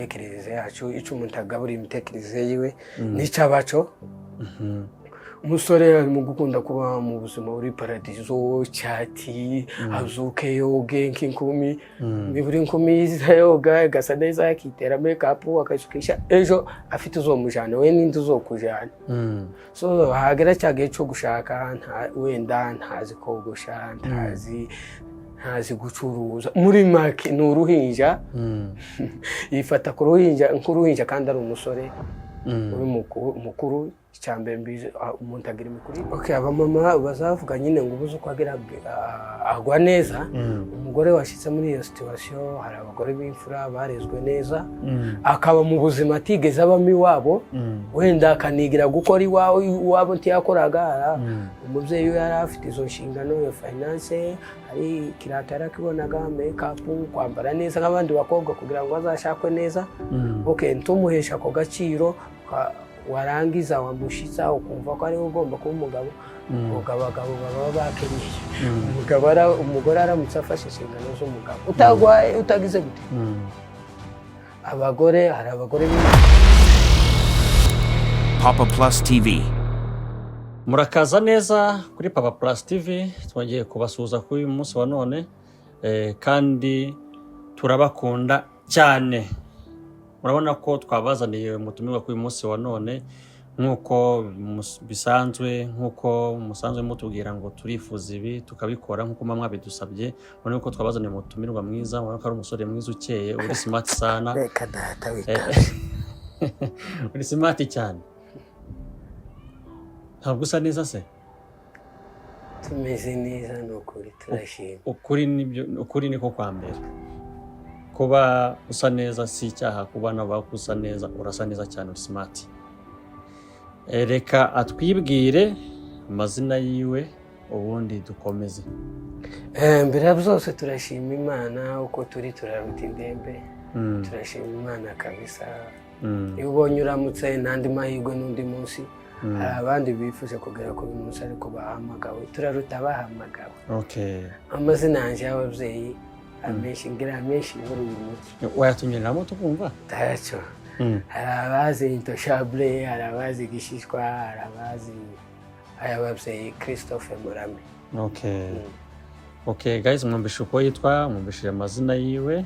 Imitekerereze yacu, icyo umuntu agaburira imitekerereze yiwe n'icyabaco. Umusore arimo gukunda kuba mu buzima buri paradizo, cyati azuke yoge nk'inkumi. Nibura inkumi iza yoga igasa neza, akitera make-up, akayisukisha, ejo afite uzomujana, we n'indi uzokujana. So hagera cya gihe cyo gushaka, wenda ntazi kogosha, ntazi gucuruza, muri make ni uruhinja. Yifata ku ruhinja nk'uruhinja kandi ari umusore uri mukuru. Icya mbere mbizi, umuntu agira imikurire. Okay, abamama bazavuga nyine ngo ubuze uko agira, agwa neza. Umugore washyitse muri iyo situation, hari abagore b'imfura barezwe neza, akaba mu buzima atigeze abamo iwabo, wenda akanigira gukora iwawe, iwabo ntiyakoraga. Umubyeyi we yari afite izo nshingano ya finance, hari kirata yarakibonaga, make-up, kwambara neza nk'abandi bakobwa kugira ngo azashakwe neza. Okay, ntumuhesha ako gaciro, warangiza wamushitsa ukumva ko ariwe ugomba kuba umugabo. Ubwo abagabo baba bakenyeye. Umugore aramutse afashe inshingano z'umugabo, utagwaye, utagize gute. Abagore, hari abagore Papa Plus TV. Murakaza neza kuri Papa Plus TV. Twongeye kubasuhuza kuri uyu munsi wa none, kandi turabakunda cyane. Murabona ko twabazaniye umutumirwa kuri uyu munsi wa none nk'uko bisanzwe, nk'uko musanzwe mutubwira ngo turifuza ibi, tukabikora nk'uko muba mwabidusabye. Murabona ko twabazaniye umutumirwa mwiza, murabona ko ari umusore mwiza ukeye, uri smart sana. Reka data wika. Uri smart cyane. Ntabwo usa neza se? Tumeze neza, ni ukuri turashima. Ukuri nibyo, ukuri niko kwa mbere. Kuba usa neza si icyaha, kuba nawe usa neza, urasa neza cyane, uri smart. Reka atwibwire amazina yiwe, ubundi dukomeze. Mbere ya byose turashima Imana, uko turi turaruta indembe. Turashima Imana kabisa. Iyo ubonye uramutse n'andi mahirwe n'undi munsi, hari abandi bifuje kugera kuri uyu munsi ariko bahamagawe, turaruta bahamagawe. Amazina yanjye y'ababyeyi amenshi, ngira amenshi muri uyu mujyi. Wayatunyuriramo tukumva? Ntacyo. Hari abazi Intouchable, hari abazi Gishishwa, hari abazi ay'ababyeyi Christophe Murame. Okay guys, mwumvishe uko yitwa, mwumvishije amazina yiwe.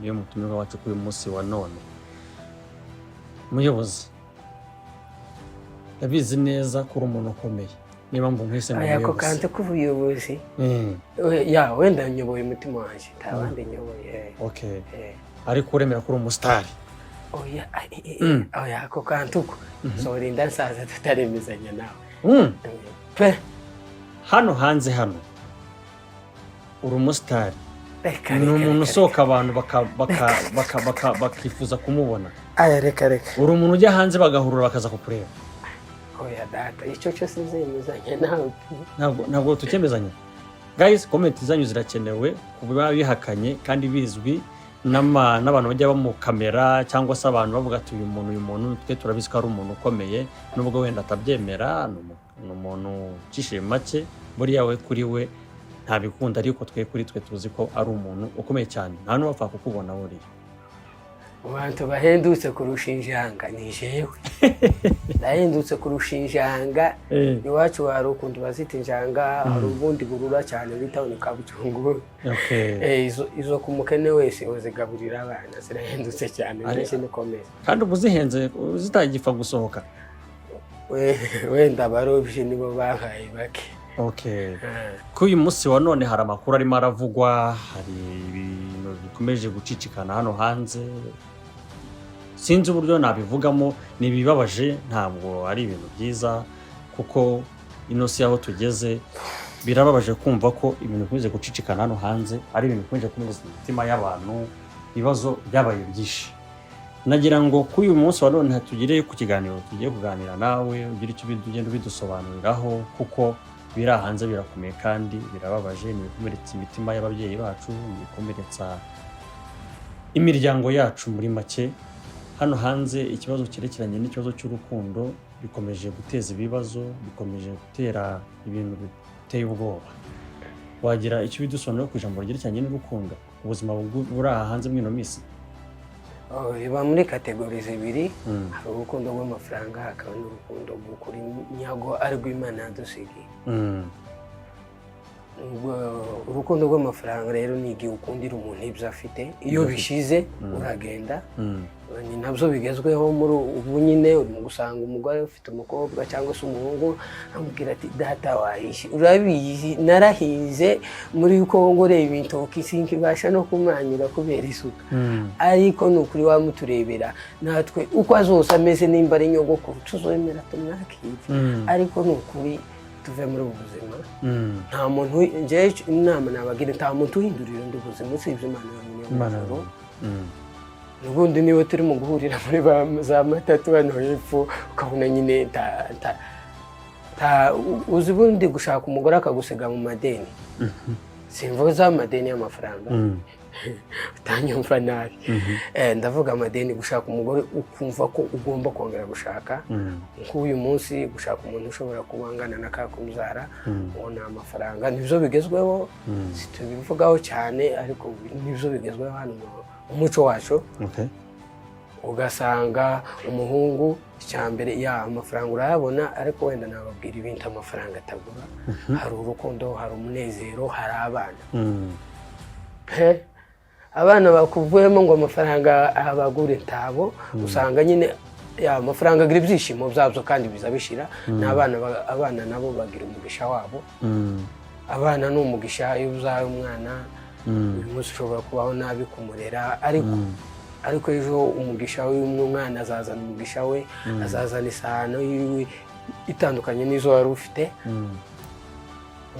Niyo mutumirwa wacu kuri uyu munsi wa none. Muyobozi, ndabizi neza ko uri umuntu ukomeye, niba mvu nkwise ngo Aya, ako muyobozi. Kantu k'ubuyobozi. Ya, wenda nyoboye umutima wanjye, nta bandi nyoboye. Ariko uremera ko uri umusitari? Oya, oya, ako kantu ko sorinda nsaza tutaremezanya nawe pe. Hano hanze hano uri umusitari. Reka Ni reka umuntu reka, usohoka abantu bakifuza kumubona. Aya, reka reka. Uri umuntu ujya hanze bagahurura bakaza kukureba. Oya data, icyo cyose nzemezanya nawe pe. Ntabwo tukemezanya. Guys, comment zanyu zirakenewe kuba bihakanye kandi bizwi n'abantu bajya bamukamera cyangwa se abantu bavuga ati uyu muntu twe turabizi ko ari umuntu ukomeye, nubwo wenda atabyemera. Ni umuntu ucishije make. Buriya we kuri we ntabikunda, ariko twe kuri twe tuzi ko ari umuntu ukomeye cyane, nta n'uwapfa kukubona buriya. Mu bantu bahendutse kurusha injanga ni jewe, ndahendutse kurusha injanga. Iwacu hari ukuntu bazita injanga, hari ubundi burura cyane bita ni kabucungu. Izo ku mukene wese uzigaburira abana, zirahendutse cyane. Mbese nikomeza. Kandi ubu zihenze zitagipfa gusohoka. Wenda abarobyi nibo babaye bake. Kuri uyu munsi wa none hari amakuru arimo aravugwa, hari ibintu bikomeje gucicikana hano hanze, sinzi uburyo nabivugamo. Ni ibibabaje, ntabwo ari ibintu byiza, kuko ino si aho tugeze. Birababaje kumva ko ibintu bikomeje gucicikana hano hanze ari ibintu bikomeje kumeneza imitima y'abantu. Ibibazo byabaye byinshi. Nagira ngo kuri uyu munsi wa none tugere ku kiganiro tugiye kuganira nawe, ugire icyo ugenda ubidusobanuriraho, kuko biri hanze birakomeye kandi birababaje. Ni ibikomeretsa imitima y'ababyeyi bacu, ni ibikomeretsa imiryango yacu. Muri make, hano hanze ikibazo cyerekeranye n'ikibazo cy'urukundo bikomeje guteza ibibazo, bikomeje gutera ibintu biteye ubwoba. Wagira icyo ubidusobanurira ku ijambo ryerekeranye n'urukundo, ubuzima buri aha hanze muri ino minsi? Oh, biba muri category zibiri. Hari urukundo rw'amafaranga, hakaba n'urukundo rw'ukuri nyago, ari rw'Imana yadusigiye. Ubwo urukundo rw'amafaranga rero ni igihe ukundira umuntu ibyo afite, iyo bishize uragenda. Ni nabyo bigezweho muri ubu nyine. Urimo gusanga umugore ufite umukobwa cyangwa se umuhungu, amubwira ati: "Data wahishe, urabizi narahinze muri Kongo, reba ibitoki, sinkibasha no kumanyura kubera isuka, ariko ni ukuri wamuturebera natwe uko azose ameze, nimba ari nyogokuru tuzemera tumwakire, ariko ni ukuri tuve muri ubu buzima." Nta muntu, njyewe inama nabagira, nta muntu uhindurira undi buzima usibye Imana yonyine yo mu Imana ijuru. Ubundi niba turi mu guhurira muri za matatu hano hepfo, ukabona nyine uzi ubundi gushaka umugore akagusiga mu madeni, simvuga za madeni y'amafaranga, utanyumva nabi. Ndavuga amadeni, gushaka umugore ukumva ko ugomba kongera gushaka nk'uyu munsi, gushaka umuntu ushobora kuba angana na kakubyara, uwo ni amafaranga. Nibyo bigezweho, situbivugaho cyane, ariko nibyo bigezweho hano mu muco wacu. Ugasanga umuhungu, icya mbere ya amafaranga urayabona, ariko wenda nababwira ibintu amafaranga atagura. Hari urukundo, hari umunezero, hari abana pe. Abana bakuvuyemo ngo amafaranga abagure, ntabo. Usanga nyine ya amafaranga agira ibyishimo byabyo kandi biza bishira, n'abana abana nabo bagira umugisha wabo. Abana ni umugisha. Iyo uzaye umwana uyu munsi, ushobora kubaho nabi kumurera, ariko ejo umugisha w'umwana azazana umugisha we, azazana isahano yiwe itandukanye n'izo wari ufite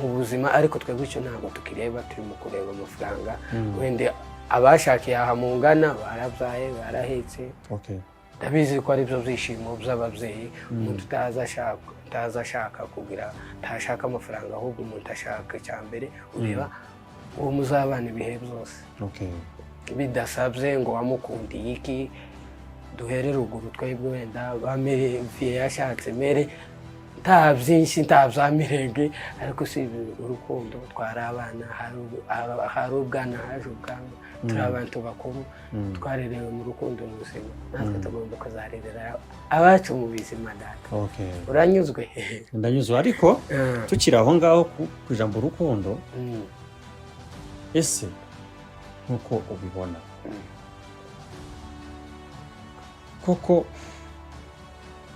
mu buzima. Ariko twebwe icyo ntabwo tukireba, turimo kureba amafaranga. Wenda abashakiye aha mungana barabyaye, barahetse. Ndabizi ko ari byo byishimo by'ababyeyi. Umuntu utazi ashaka kugira, ntashaka amafaranga, ahubwo umuntu ashaka icya mbere ureba uwo muzabana ibihe byose, bidasabye ngo wamukundiye iki. Duhere ruguru twebwe, wenda bamere viye yashatse mere nta byinshi, nta bya mirenge, ariko si urukundo. Twari abana, hari ubwana, haje ubwana, turi abantu bakuru, twarerewe mu rukundo, mu buzima. Natwe tugomba kuzarerera abacu mu bizima, data. Uranyuzwe? Ndanyuzwe, ariko tukiri aho ngaho ku ijambo urukundo, ese nk'uko ubibona koko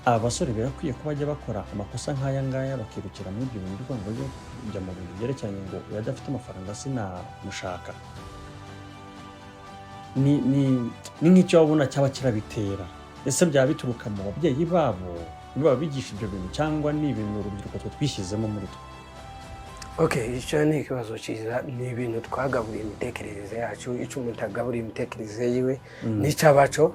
aba basore birakwiye ko bajya bakora amakosa nk'aya ngaya, bakirukira muri ibyo bintu by'urwango ryo kujya mu bintu byerekeranye ngo uyu adafite amafaranga sinamushaka? Ni nk'icyo wabona cyaba kirabitera. Ese byaba bituruka mu babyeyi babo nibo babigisha ibyo bintu, cyangwa ni ibintu urubyiruko twe twishyizemo muri twe? Okay, icyo ni ikibazo cyiza. Ni ibintu twagaburiye imitekerereze yacu. Icyo umuntu agaburiye imitekerereze yiwe n'icyabaco.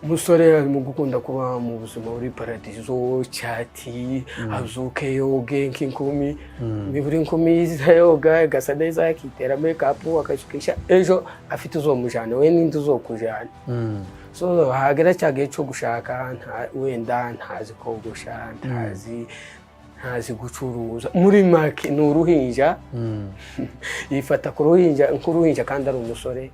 Umusore arimo gukunda kuba mu buzima buri paradizo, cyati azuke yoge nk'inkumi, nibura inkumi yoga igasa neza, akitera makeup, akayisukisha, ejo afite uzomujana, we n'indi uzokujana. So hagera cya gihe cyo gushaka, wenda ntazi kogosha, ntazi gucuruza, muri make ni uruhinja, yifata ku ruhinja nk'uruhinja kandi ari umusore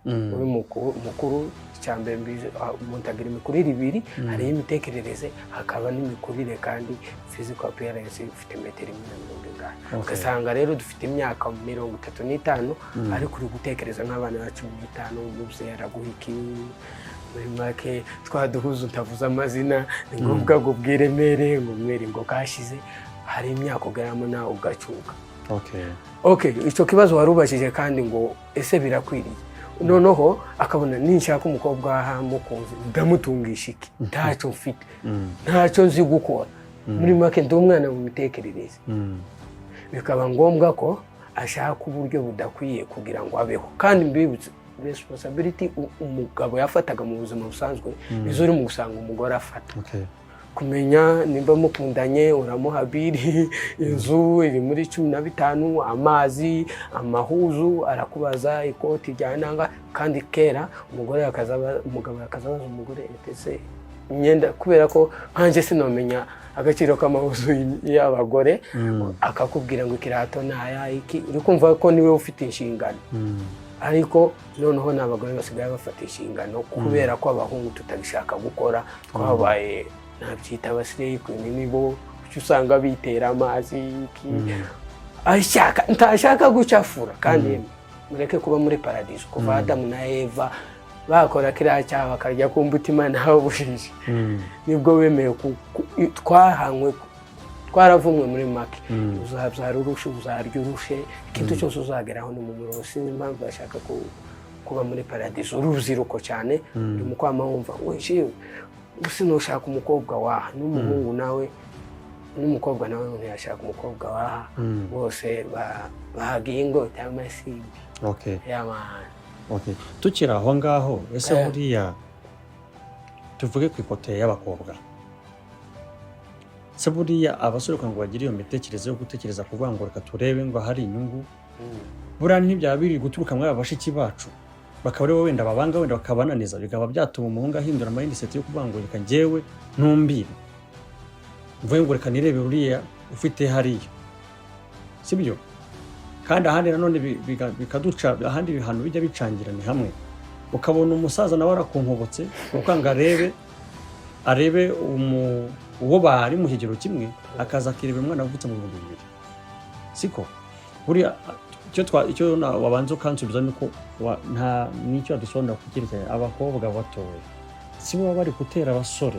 uri mukuru. Icya mbere mbizi, umuntu agira imikurire ibiri: hariho imitekerereze, hakaba n'imikurire kandi physical appearance, ufite metero imwe na mirongo ingahe. Ugasanga rero dufite imyaka 35, ariko uri gutekereza nk'abana ba 15. Umubyeyi araguha iki? Muri make twaduhuza, utavuze amazina, ni ngombwa ngo ubwire mere ngo mwere ngo kashize. Hari imyaka ugeramo nawe ugacuka. Okay, icyo kibazo wari ubajije kandi ngo ese birakwiriye? Noneho akabona ninshaka umukobwa aha mukunzi, ndamutungisha iki? Ntacyo mfite, ntacyo nzi gukora, muri make ndi umwana mu mitekerereze. Bikaba ngombwa ko ashaka uburyo budakwiye kugira ngo abeho. Kandi mbibutse, responsibility umugabo yafataga mu buzima busanzwe nizo uri mu gusanga umugore afata. Kumenya nimba mukundanye, uramuha bill, inzu iri muri 15, amazi, amahuzu, arakubaza ikoti rya nanga. Kandi kera umugore umugabo yakaza abaza umugore ese imyenda, kubera ko nkanjye sinomenya agaciro k'amahuzu y'abagore, akakubwira ngo ikirato naya iki. Uri kumva ko niwe ufite inshingano. Ariko noneho ni abagore basigaye bafata inshingano, kubera ko abahungu tutagishaka gukora, twabaye, nabyita aba slay queen. Nibo uca usanga bitera amazi iki, ashaka ntashaka gucafura. Kandi mureke kuba muri paradiso. Kuva Adamu na Eva bakora kiriya cyaha, bakarya ku mbuto Imana yababujije, nibwo bemeye twahanywe, twaravumwe. Muri make, uzabyara urushe, uzarya urushe, ikintu cyose uzageraho ni mu muriro. Sinzi impamvu bashaka kuba muri paradiso. Urubyiruko cyane uri mu kwama wumva we usi nushaka umukobwa waha, n'umuhungu nawe, n'umukobwa nawe ntiyashaka umukobwa waha. Bose bahagiye ingota y'amasimbi y'amahane. Okay. Tukiri aho ngaho, ese buriya tuvuge ku ikote y'abakobwa, se buriya abasore kugira ngo bagire iyo mitekerereze yo gutekereza kuvuga ngo reka turebe ngo hari inyungu, buriya ntibyaba biri guturuka muri aba bashiki bacu, bakaba aribo wenda babanga, wenda bakabananiza, bikaba byatuma umuhungu ahindura mindset yo kuvuga ngo reka njyewe ntumbire, mvuge ngo reka nirebere uriya ufite hariya, sibyo? Kandi ahandi nanone bikaduca ahandi bihano bijya bicangira ni hamwe ukabona umusaza nawe arakonkobotse kuko ngo arebe uwo bari mu kigero kimwe, akaza akirebera umwana wavutse mu 2000. Siko buriya icyo wabanza ukansubiza ni uko nta n'icyo wadusobanurira ku cyerekeranye abakobwa batoya, si bo baba bari gutera abasore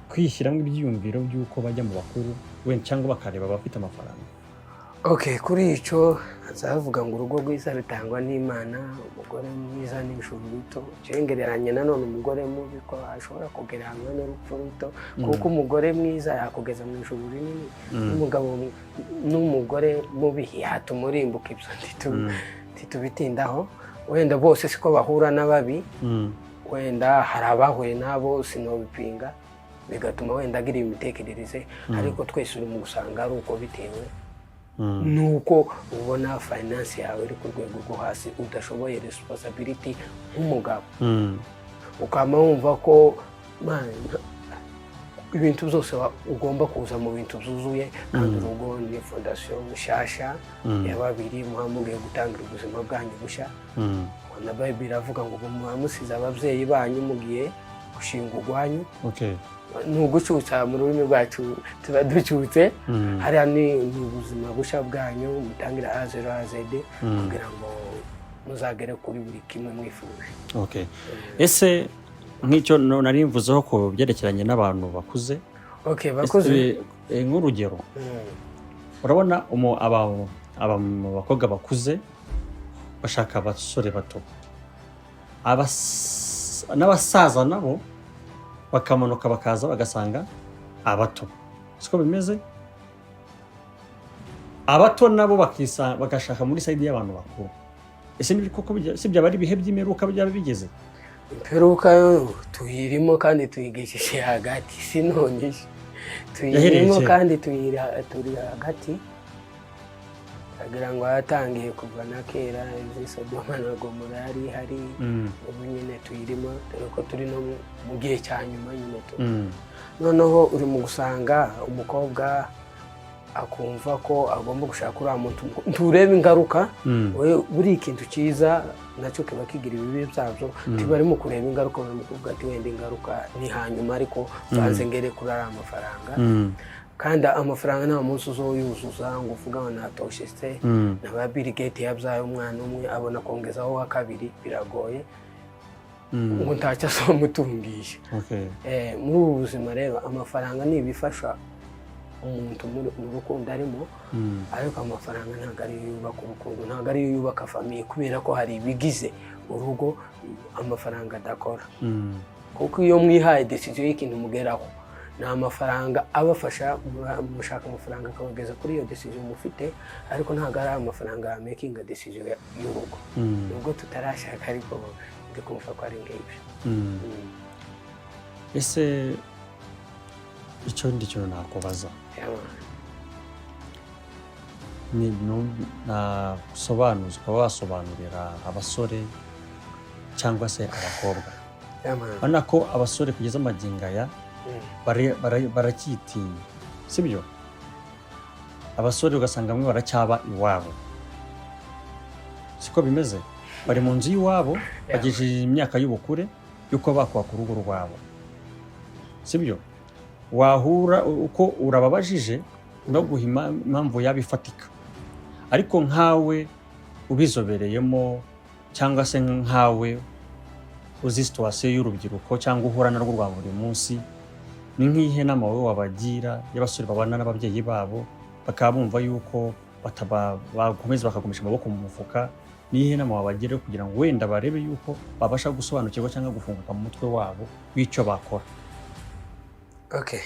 kwishyiramo ibyiyumviro by'uko bajya mu bakuru wenda cyangwa bakareba abafite amafaranga? Okay, kuri icyo nzavuga ngo urugo rwiza rutangwa n'Imana, umugore mwiza ni ijuru rito. Cengereranye nanone umugore mubi ko ashobora kugereranywa n'urupfu ruto, kuko umugore mwiza yakugeza mu ijuru rinini, n'umugabo n'umugore mubi yatuma urimbuka. Ibyo ntitubitindaho. Wenda bose siko bahura n'ababi, wenda hari abahuye nabo, sinobipinga, bigatuma wenda agira imitekerereze. Ariko twese uri mu gusanga ari uko, bitewe nuko ubona finance yawe iri ku rwego rwo hasi, udashoboye responsibility nk'umugabo, ukaba wumva ko man, ibintu byose ugomba kuza mu bintu byuzuye. Kandi urugo ni fondation nshyashya ya babiri, muba mugiye gutangira ubuzima bwanyu bushya. Na Bible iravuga ngo muba musize ababyeyi banyu, mugiye gushinga urwanyu. Ni ugucutsa, mu rurimi rwacu tuba ducutse. Hariya ni ubuzima bushya bwanyu, mutangira A zéro A Z, kugira ngo muzagere kuri buri kimwe mwifuje. Okay. Ese nk'icyo nari mvuzeho ku byerekeranye n'abantu bakuze, Okay, bakuze. Ese, nk'urugero, urabona aba bakobwa bakuze bashaka abasore bato, n'abasaza nabo bakamanuka bakaza bagasanga abato, siko bimeze? Abato nabo bagashaka muri side y'abantu bakuru. Ese ni koko si byaba ari ibihe by'imperuka byaba bigeze? Imperuka yo tuyirimo kandi tuyigejeje hagati, si none. Yahereye Tuyirimo kera. kandi turi hagati. Agira ngo yatangiye kuva na kera, izi Sodoma na Gomora yari ihari. Ubu nyine tuyirimo, dore ko turi no mu gihe cya nyuma nyine tu. Noneho uri mu gusanga umukobwa akumva ko agomba gushaka uriya muntu, nturebe ingaruka. We buri ikintu cyiza nacyo kiba kigira ibibi byabyo. Ntibarimo kureba ingaruka, barimo kuvuga ati wenda ingaruka ni hanyuma, ariko banze ngere kuri ariya mafaranga. Kandi amafaranga nta munsi uzoyuzuza ngo uvuge ngo natoshe se. Na ba Bill Gates yabyaye umwana umwe, abona kongezaho wa kabiri biragoye, ngo ntacyo azomutungisha. Muri ubu buzima rero amafaranga ni ibifasha umuntu mu rukundo arimo, ariko amafaranga ntabwo ariyo yubaka urukundo, ntabwo ariyo yubaka famille, kubera ko hari ibigize urugo amafaranga adakora. Kuko iyo mwihaye décision y'ikintu mugeraho, ni amafaranga abafasha mushaka amafaranga akabageza kuri iyo décision mufite, ariko ntabwo ari amafaranga ya making decision y'urugo. Nubwo tutarashaka, ariko ndi kumva ko ari ngibyo. Ese icyo ndi kintu nakubaza, ni nasobanuza ukaba wasobanurira abasore cyangwa se abakobwa? Yeah, man. Urabona ko abasore kugeza amagingo aya baracyitinya, sibyo? Abasore ugasanga bamwe baracyaba iwabo, siko bimeze? Bari mu nzu y'iwabo, bagejeje imyaka y'ubukure y'uko bakubaka urugo rwabo, sibyo? Wahura uko urababajije baguha impamvu yaba ifatika, ariko nkawe ubizobereyemo cyangwa se nkawe uzi situation y'urubyiruko cyangwa uhura narwo rwa buri munsi, ni nk'iyihe nama wowe wabagira y'abasore babana n'ababyeyi babo bakaba bumva yuko bakomeza bakagumisha amaboko mu mufuka? Ni iyihe nama wabagira kugira ngo wenda barebe yuko babasha gusobanukirwa cyangwa gufunguka mu mutwe wabo w'icyo bakora? Okay,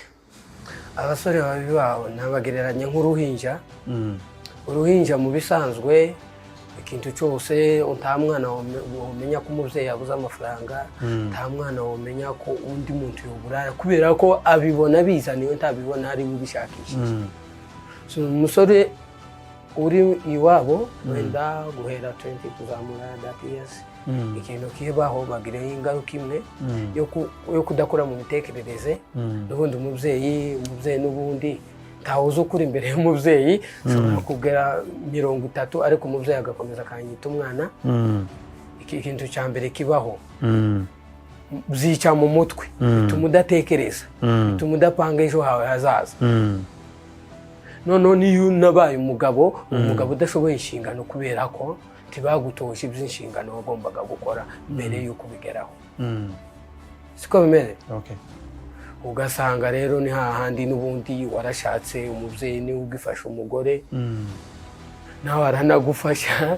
abasore babi babo ntabagereranya nk'uruhinja. Uruhinja mu bisanzwe, ikintu cyose, nta mwana womenya ko umubyeyi yabuze amafaranga, nta mwana womenya ko undi muntu yoburara, kubera ko abibona bizaniwe, ntabibona ari we ubishakishije. So, umusore uri iwabo wenda guhera 20 kuzamura, that years, ikintu kibaho, bagiraho ingaruka imwe yo kudakura mu mitekerereze. N'ubundi umubyeyi n'ubundi ntawe uzi ukuri imbere y'umubyeyi. Ushobora kugera 30 ariko umubyeyi agakomeza akanyita umwana. Iki kintu cya mbere kibaho, byica mu mutwe, bituma udatekereza, bituma udapanga ejo hawe hazaza. Noneho niyo unabaye umugabo, umugabo udashoboye inshingano kubera ko ntibagutoje iby'inshingano wagombaga gukora mbere y'uko ubigeraho, siko bimeze? Okay. Ugasanga rero ni hahandi n'ubundi warashatse, umubyeyi niwe ugifasha umugore, nawe aranagufasha,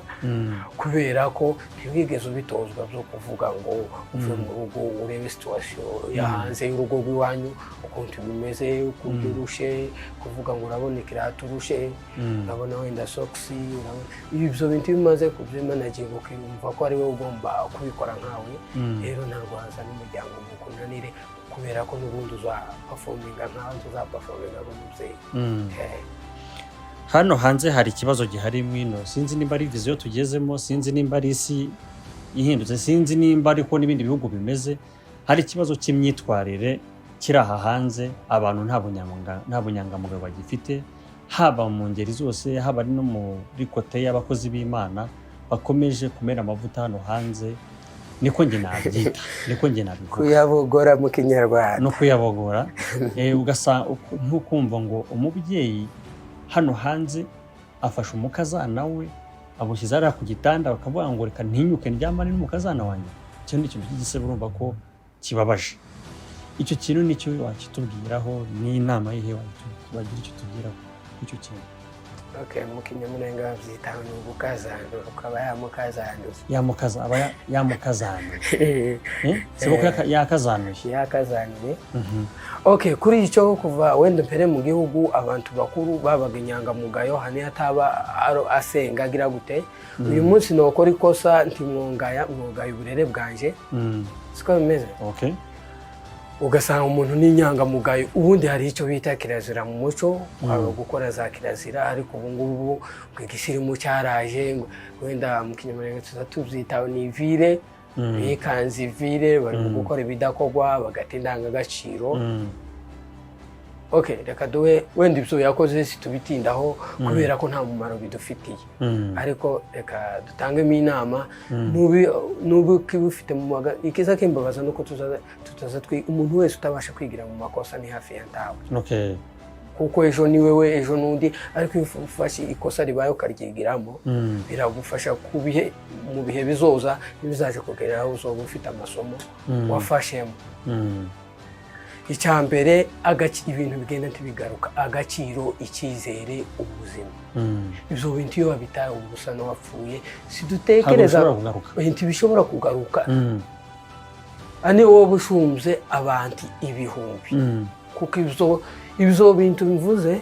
kubera ko ntiwigeze ubitozwa byo kuvuga ngo uve mu rugo urebe situation ya hanze y'urugo rw'iwanyu ukuntu bimeze, ukuntu urushe, kuvuga ngo urabona ikirato urushe, urabona wenda sokisi, urabona ibyo bintu. Iyo umaze kubyimanaginga ukiyumva ko ari wowe ugomba kubikora nkawe, rero ntabwo haza n'umuryango ngo ukunanire, kubera ko n'ubundi uzaperforminga nkawe, tuzaperforminga nk'umubyeyi. Hano hanze hari ikibazo gihari mwino, sinzi nimba ari vision tugezemo, sinzi nimba ari isi ihindutse, sinzi nimba ariko n'ibindi bihugu bimeze. Hari ikibazo cy'imyitwarire kiri aha hanze. Abantu nta bunyangamugayo bagifite, haba mu ngeri zose, haba ari no muri côté y'abakozi b'Imana bakomeje kumena amavuta hano hanze, niko njye nabyita, niko njye nabivuga. Kuyabogora mu Kinyarwanda. No kuyabogora. Ugasanga ntukumva ngo umubyeyi hano hanze afashe umukazana we, amushyize hariya ku gitanda, bakavuga ngo reka ntinyuke ndyamane n'umukazana wanjye. Icyo ni ikintu cy'igisebo, urumva ko kibabaje. Icyo kintu nicyo wakitubwiraho? Ni inama yihe wagira icyo tubwiraho icyo kintu? Okay, mu Kinyamulenge babyita ni ugukazanura, ukaba yamukazanuye. Yamukaza, aba yamukazanuye. Si ko yakazanuye? Yakazanuye. Okay, kuri icyo, kuva wenda mbere mu gihugu abantu bakuru babaga inyangamugayo, hano ataba asenga agira gute. Uyu munsi nokora ikosa ntimwongaya, mwongaya uburere bwanje, siko bimeze? Okay. Ugasanga umuntu ni inyangamugayo. Ubundi hari icyo bita kirazira mu muco, kwaba gukora za kirazira, ariko ubu ngubu ngo igisirimu cyaraje, ngo wenda mu Kinyamulenge tuza tubyita ni ivire, bikanze ivire, bari mu gukora ibidakorwa, bagata indangagaciro. Okay, reka duhe wenda ibyo yakoze situbitindaho kubera ko nta mumaro bidufitiye, ariko reka dutangemo inama. Nubi ukibufite mu maga, ikiza kimbabaza nuko tutaza umuntu wese utabasha kwigira mu makosa ni hafi ya ntawe, kuko ejo ni wewe, ejo n'undi. Ariko iyo ufashe ikosa ribaye ukaryigiramo, biragufasha ku bihe, mu bihe bizoza ntibizaje kugera aho uzoba ufite amasomo wafashemo. Icya mbere, ibintu bigenda ntibigaruka: agaciro, icyizere, ubuzima. Ibyo bintu iyo wabitaye uba usa n'uwapfuye. Ntabwo Sidutekereza bishobora kugaruka. Ntibishobora kugaruka. Ani wowe ushumbye abantu ibihumbi, kuko ibyo bintu bivuze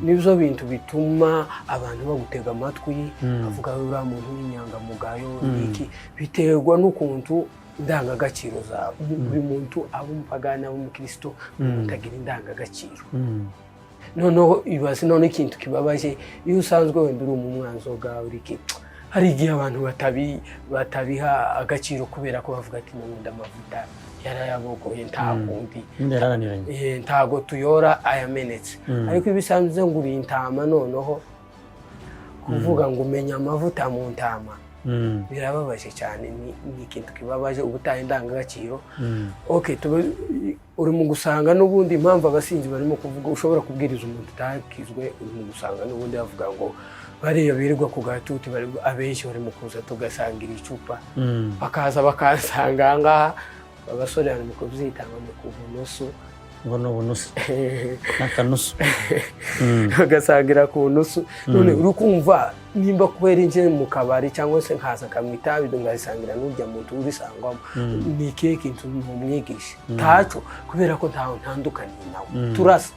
nibyo bintu bituma abantu bagutega amatwi, bavuga uriya muntu ni inyangamugayo. Iki biterwa n'ukuntu indangagaciro zawe. Buri muntu, aba umupagani, aba umukristo, buri muntu agira indangagaciro. Noneho ibaze, none ikintu kibabaje, iyo usanzwe wenda uri umumwanzoga, uri iki, hari igihe abantu batabiha agaciro kubera ko bavuga ati n'ubundi amavuta yarayabogoye, nta kundi. Nyine yarananiranye. Ntago tuyora ayamenetse. Ariko iyo bisanzwe ngo uri intama, noneho kuvuga ngo umenya amavuta mu ntama. Birababaje cyane, ni ikintu kibabaje ubutaha indangagaciro. Okay, uri mu gusanga n'ubundi impamvu abasinzi barimo kuvuga, ushobora kubwiriza umuntu utakizwe, uri mu gusanga n'ubundi bavuga ngo bariya birirwa ku gatuti, abenshi bari mu kuza tugasangira icupa, bakaza bakansanga aha ngaha. Abasore bari mu kubyita ngo ni ku bunusu. Ngo ni ubunusu n'akanusu. Bagasangira ku nusu. None uri kumva nimba kubera inje mu kabari cyangwa se nkaza akamwa itabi ngasangira n'urya muntu urisangwamo, ni ikihe kintu mumwigisha? Ntaco, kubera ko ntawe ntandukaniye nawe, turasa.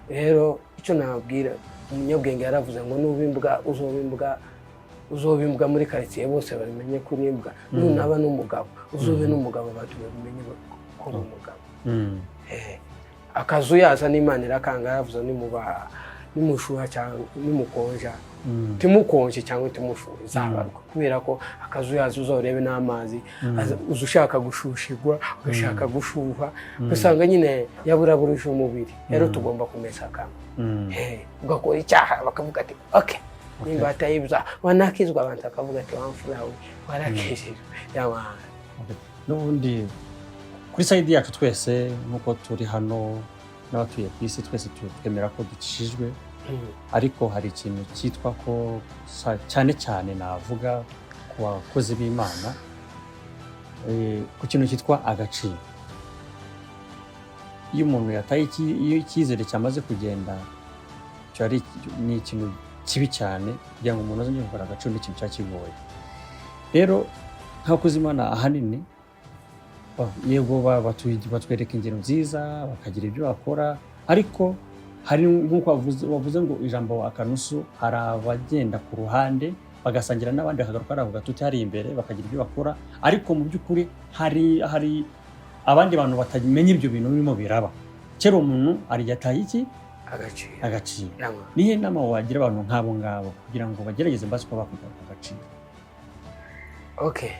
Rero icyo nababwira, umunyabwenge yaravuze ngo nuba imbwa uzoba imbwa, uzoba imbwa muri karitsiye bose babimenye ko uri imbwa. Nunaba n'umugabo uzobe n'umugabo, abantu babimenye ko uri umugabo. Akazu yaza n'Imana irakanga. Yaravuze nimuba nimushuha cyangwa nimukonja, timukonje cyangwa timushuhe, izabarwa. Kubera ko akazu yaza uzorebe n'amazi uza ushaka gushushigwa, ugashaka gushuha, ugasanga nyine yaburaburije umubiri. Rero tugomba kumesa akanwa. Ugakora icyaha bakavuga ati okay, nimba atayibya wanakizwa, abantu bakavuga ati wa mfura we, warakijijwe yamana. Okay. N'ubundi kuri side yacu twese nk'uko turi hano n'abatuye ku isi twese twemera ko dukijijwe, ariko hari ikintu cyitwa ko cyane cyane navuga ku bakozi b'Imana, ku kintu cyitwa agaciro. Iyo umuntu yataye iyo icyizere cyamaze kugenda, icyo ni ikintu kibi cyane. Kugira ngo umuntu azongere kugarura agaciro ni ikintu cya kigoye. Rero nk'abakozi b'Imana ahanini yego batwereka ingero nziza, bakagira ibyo bakora, ariko hari nk'uko wavuze ngo ijambo akanusu, hari abagenda ku ruhande bagasangira n'abandi, bakagaruka ari ako gatuti hari imbere, bakagira ibyo bakora, ariko mu by'ukuri hari abandi bantu batamenya ibyo bintu birimo biraba. Kera umuntu yataye iki? Agaciro. Agaciro. Yamana. Nihe nama wagira abantu nk'abo ngabo kugira ngo bagerageze mbase kuba bakwigarura agaciro? Okay,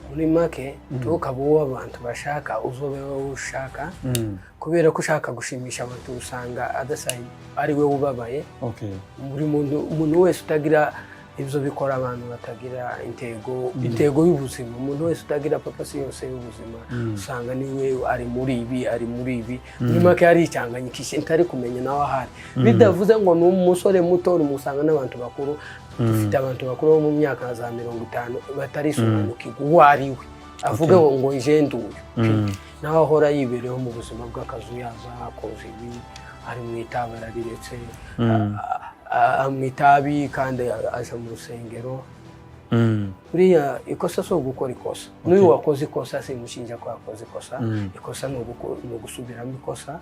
muri make, ntukabe uwo abantu bashaka, uzobe wowe ushaka. Kubera ko ushaka gushimisha abantu, usanga adasa ari we ubabaye. Buri muntu, umuntu wese utagira ibyo bikora, abantu batagira intego, intego y'ubuzima, umuntu wese utagira purpose yose y'ubuzima, usanga niwe ari muri ibi, ari muri ibi. Muri make yaricanganyikishe, ntari kumenya nawe ahari. Bidavuze ngo ni umusore muto, usanga n'abantu bakuru, dufite abantu bakuru bo mu myaka za 50 batarisobanukirwa uwo ari we, avuge ngo nje nduyu. Nawe ahora yibereho mu buzima bw'akazu, yaza akoze ibi, ari mu itabi, arariretse, mu itabi kandi aja mu rusengero. Buriya ikosa si ugukora ikosa. N'uyu wakoze ikosa simushinja ko yakoze ikosa. Ikosa ni ugusubiramo ikosa.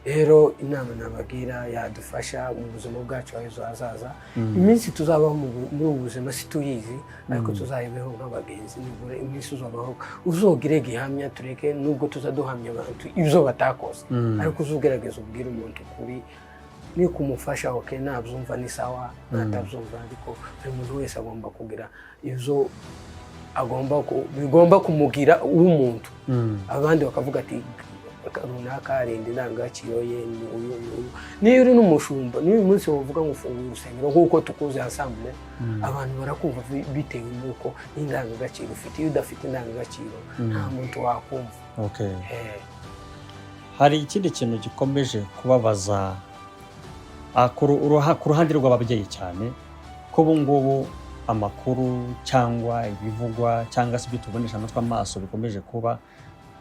Rero inama nabagira yadufasha mu buzima bwacu ejo hazaza, iminsi tuzabaho muri ubu buzima situyizi, ariko tuzayibeho nk'abagenzi. Nibura iminsi uzabaho uzogire gihamya. Tureke nubwo tuza duhamya abantu ibyo batakoze, ariko uzugerageza ubwire umuntu ukuri, ni kumufasha. Okay, nabyumva ni sawa, natabyumva, ariko buri muntu wese agomba kugira ibyo agomba bigomba kumugira uw'umuntu, abandi bakavuga ati runaka arinda indangagaciro ye, ni uyu, ni uyu. Niyo uri n'umushumba, n'uyu munsi wavuga ngo ufunguye urusengero nk'uko tukuzi ensemble, abantu barakumva bitewe n'uko n'indangagaciro ufite. Iyo udafite indangagaciro, nta muntu wakumva. Hari ikindi kintu gikomeje kubabaza ku ruhande rw'ababyeyi cyane, ko ubu ngubu amakuru cyangwa ibivugwa cyangwa se ibyo tubonesha amatwi, amaso, bikomeje kuba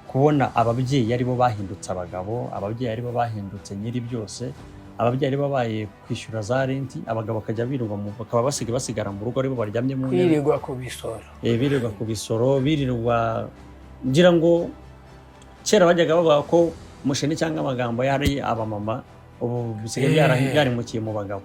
kubona ababyeyi aribo bahindutse abagabo, ababyeyi aribo bahindutse nyiri byose, ababyeyi aribo babaye kwishyura za rent, abagabo bakajya birirwa bakaba basigaye basigara mu rugo aribo baryamye mu ntebe. Kwirirwa ku bisoro. Birirwa ku bisoro, birirwa. Ngira ngo kera bajyaga bavuga ko musheni cyangwa amagambo yari abamama, ubu bisigaye byarimukiye mu bagabo.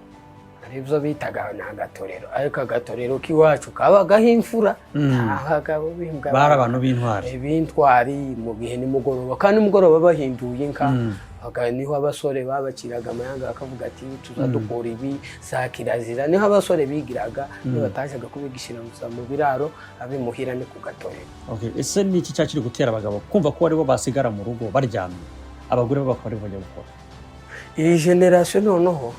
Hari ibyo bitaga ni agatorero, ariko agatorero k'iwacu kabagaho imfura, nta bagabo b'imbwa. Bari abantu b'intwari. B'intwari mu gihe nimugoroba, kandi nimugoroba bahinduye inka. Niho abasore babaciraga amayanga, bakavuga ati tuzadukora ibi za kirazira. Niho abasore bigiraga, niyo batajaga kubigishiriza mu biraro, abimuhira ni ku gatorero. Okay. Ese ni iki cyari kiri gutera abagabo kumva ko aribo basigara mu rugo baryamye, abagore bo bakaba aribo bajya gukora? Iyi génération noneho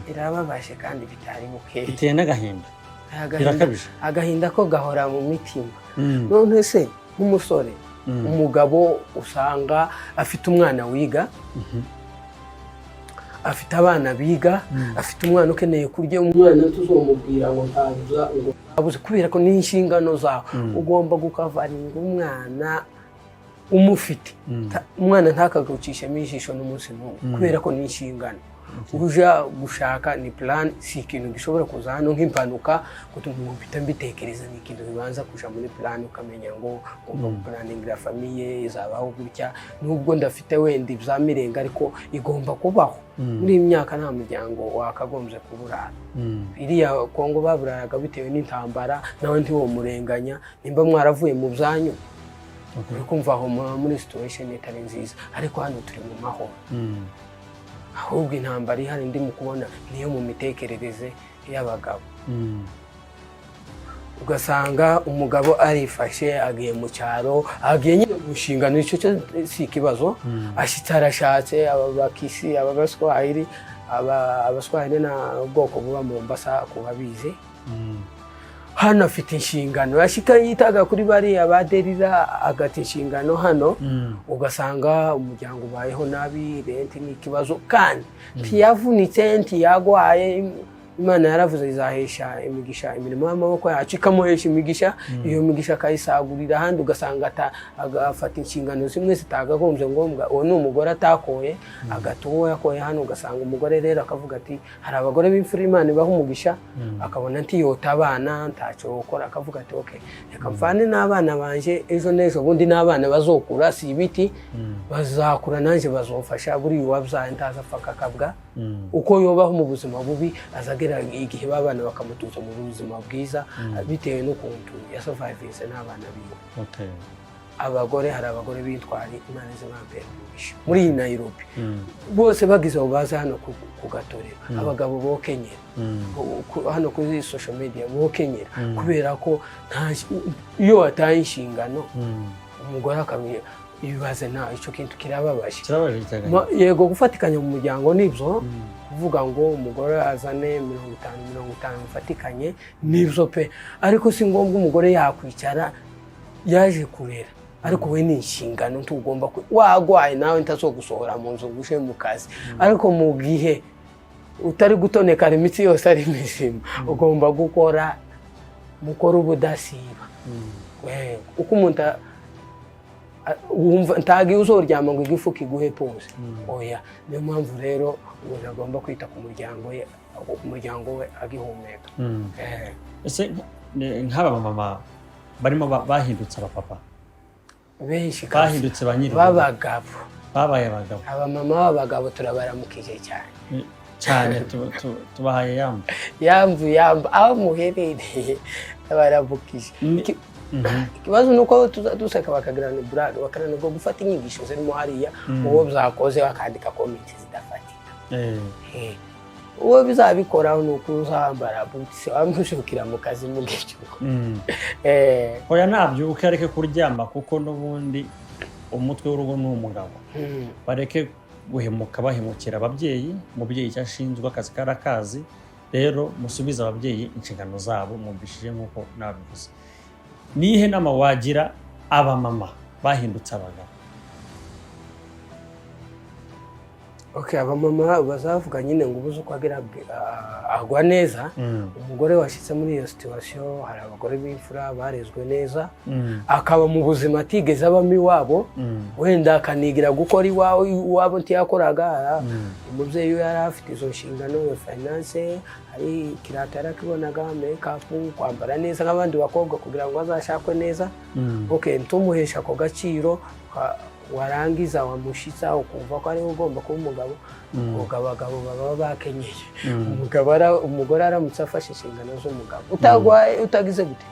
Birababaje kandi bitari bukeye. Biteye n'agahinda. Agahinda, Birakabije. agahinda ko gahora mu mitima. None se nk'umusore, umugabo usanga afite umwana wiga, afite abana biga, afite umwana ukeneye kurya, umwana tuzomubwira ngo ntabuza ngo abuze, kubera ko n'inshingano zawe ugomba gukavaringa umwana umufite. Umwana ntakagucishemo ijisho n'umunsi n'umwe, kubera ko ni inshingano. Uja gushaka ni plan, si ikintu gishobora kuza hano nk'impanuka ngo mpita mbitekereza. Ni ikintu bibanza kuja muri plan, ukamenya ngo ugomba guplanningira famille izabaho gutya, nubwo ndafite wenda ibya mirenga, ariko igomba kubaho. Muri iyi myaka nta muryango wakagombye kuburara. Iriya Kongo baburaraga bitewe n'intambara, nawe ntiwomurenganya nimba mwaravuye mu byanyu. Uri kumva aho muba muri situation itari nziza, ariko hano turi mu mahoro. Ahubwo intambara ihari ndimo kubona niyo mu mitekerereze y'abagabo. Ugasanga umugabo arifashe, agiye mu cyaro, agiye nyine mu nshingano, icyo cyo si ikibazo. Ashyitse, arashatse, aba bakisi, aba baswahili, aba abaswahili ni ubwoko buba mu Mombasa ku babizi. Hano afite inshingano, yashika yitaga kuri bariya baderira, agata inshingano hano. Ugasanga umuryango ubayeho nabi, rent ni ikibazo, kandi ntiyavunitse, ntiyagwaye. Imana yaravuze izahesha imigisha imirimo y'amaboko yacu, ikamuhesha imigisha, iyo migisha akayisagurira ahandi. Ugasanga agafata inshingano zimwe zitagagombye ngombwa. Uwo ni umugore atakoye, agata uwo yakoye hano. Ugasanga umugore rero akavuga ati, hari abagore b'imfura Imana ibaha umugisha, akabona ntiyota abana, ntacyo gukora, akavuga ati: "Okay, reka mvane n'abana banje, ejo n'ejo bundi n'abana bazokura si ibiti, bazakura nanjye bazofasha." Buriya uwabyaye ntaza apfa akakabwa. Uko yobaho mu buzima bubi, azagera igihe babana bakamutuza mu buzima bwiza, bitewe n'ukuntu yasurvivinze n'abana biwe. Abagore, hari abagore b'intwari, Imana izabampera umugisha muri iyi Nairobi. Bose bagize abo baza hano ku gatorero, abagabo bokenyera hano kuri social media, bokenyera, kubera ko iyo wataye inshingano, umugore akamenya ibibaze nawe, icyo kintu kirababaje. Kirabaje cyane. Yego, gufatikanya mu muryango nibyo, kuvuga ngo umugore azane 50 50 mufatikanye nibyo pe, ariko si ngombwa. Umugore yakwicara yaje kurera, ariko we ni inshingano, ntugomba wagwaye nawe ntazogusohora mu nzu ngo uje mu kazi. Ariko mu gihe utari gutonekara, imitsi yose ari mizima, ugomba gukora, mukora ubudasiba. Uko umuntu wumva ntago uzoryama ngo igifu kiguhe pause, oya. Niyo mpamvu rero umuntu agomba kwita ku muryango we, ku muryango we agihumeka. Ese nk'aba bamama barimo bahindutse abapapa, Benshi kabisa. bahindutse ba nyiri urugo, B'abagabo. babaye abagabo. Abamama b'abagabo turabaramukije cyane. Cyane, tubahaye yambu. Yambu, yambu, aho muherereye baramukije. Ikibazo ni uko duseka bakagira ni burage, bakananirwa gufata inyigisho zirimo hariya. Uwo byakoze bakandika comment zidafatika. Uwo bizabikoraho ni uko uzambara butisi wamushukira mu kazi mu gicuku. Oya, nabyuke areke kuryama, kuko n'ubundi umutwe w'urugo ni umugabo. Bareke guhemuka, bahemukira ababyeyi. Umubyeyi icyo ashinzwe, akazi karakazi. Rero musubize ababyeyi inshingano zabo. Mwumvishije nk'uko nabivuze. Niyihe nama wagira abamama bahindutse abagabo? Okay, abamama bazavuga nyine ngo ubuze uko agira agwa neza. Umugore washyitse muri iyo situation, hari abagore b'imfura barezwe neza, akaba mu buzima atigeze abamo iwabo, wenda akanigira gukora iwawe, iwabo ntiyakoraga. Umubyeyi we yari afite izo nshingano ya finance, hari ikirato yarakibonaga, makeup, kwambara neza nk'abandi bakobwa kugira ngo azashakwe neza. Okay, ntumuhesha ako gaciro, warangiza wamushitsa ukumva ko ariwe ugomba kuba umugabo. Ubwo abagabo baba bakenyeye. Umugore aramutse afashe inshingano z'umugabo, utagwaye, utagize gute.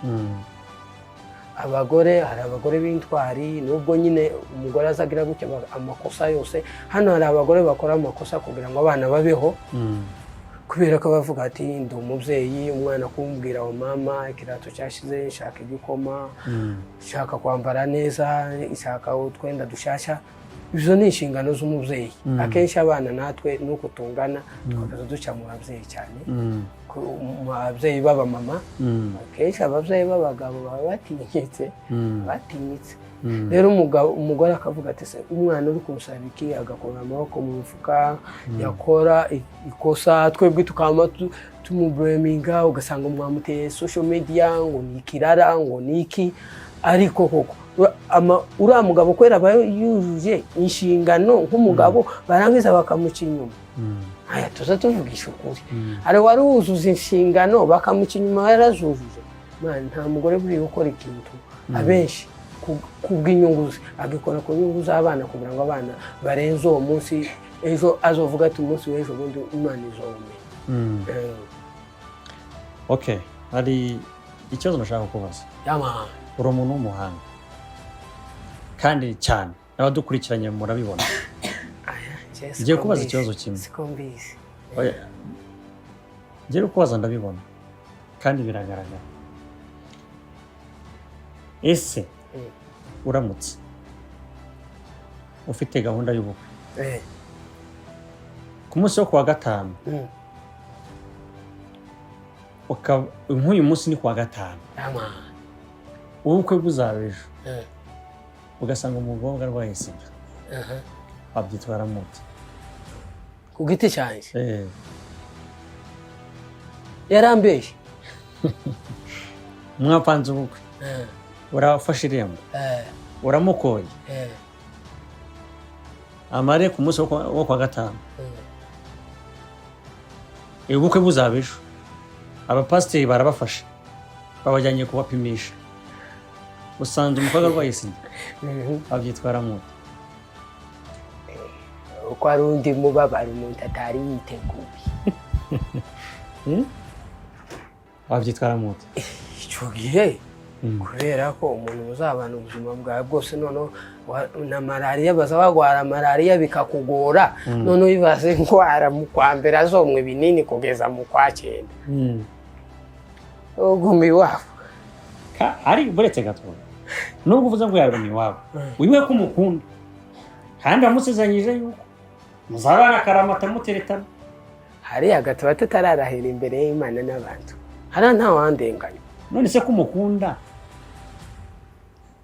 Abagore, hari abagore b'intwari, nubwo nyine umugore azagira gutya amakosa yose. Hano hari abagore bakora amakosa kugira ngo abana babeho, kubera ko bavuga ati: "Ndi umubyeyi, umwana kumbwira ngo mama ikirato cyashize, nshaka igikoma, nshaka kwambara neza, nshaka utwenda dushyashya." Izo ni inshingano z'umubyeyi. Akenshi abana natwe nuko tungana, tukaza duca mu babyeyi cyane, mu babyeyi b'abamama. Akenshi ababyeyi b'abagabo baba batinyitse, batinyitse. Rero umugabo, umugore akavuga ati: "Se umwana uri kumusaba iki?" Agakura amaboko mu mufuka, yakora ikosa twebwe tukaba tumublaminga, ugasanga mwamuteye social media ngo ni ikirara, ngo ni iki. Ariko koko uriya mugabo kubera aba yujuje inshingano nk'umugabo, barangiza bakamuca inyuma. Aya tuza tuvugisha ukuri, hari wari wuzuza inshingano bakamuca inyuma yarazujuje. Man, nta mugore buriya ukora ikintu abenshi kubw'inyungu ze, agikora ku nyungu z'abana, kugira ngo abana barenze uwo munsi, ejo azovuga ati: "Umunsi w'ejo bundi Imana izowumenya." Okay, hari ikibazo nashaka kubaza. Yama. Uri umuntu w'umuhanga kandi cyane, n'abadukurikiranye murabibona. Aya, njye Ngiye siko kubaza mbizi. ikibazo kimwe. Siko mbizi. Oya. Ngiye kubaza, ndabibona kandi biragaragara. Ese uramutse ufite gahunda y'ubukwe ku munsi wo kuwa gatanu, nk'uyu munsi ni kuwa gatanu, Yama. ubukwe buzaba ejo, ugasanga umukobwa arwaye sida, wabyitwaramo ute? Ku giti cyanjye, Eh, yarambeshye. Mwapanze ubukwe, urafashe irembo, uramukoye, amare ku munsi wo kuwa gatanu, ubukwe buzaba ejo, abapasiteri barabafashe babajyanye kubapimisha, usanze umukobwa arwaye sida, wabyitwaramo ute? Uko ari undi mubabaro umuntu atari yiteguye. Hmm? Wabyitwaramo ute? Icyo gihe, kubera ko umuntu muzabana ubuzima bwawe bwose, noneho na malariya baza bagwara malariya bikakugora, noneho ibaze indwara mu kwa mbere azomwa ibinini kugeza mu kwa cyenda, uguma iwabo. Ari buretse gato, nubwo uvuze ngo yabona iwabo, wibuke ko umukunda kandi wamusezeranyije yuko muzabana akaramata muteretana. Hariya tuba tutararahira imbere y'Imana n'abantu, hariya nta wandenganya. None se ko umukunda,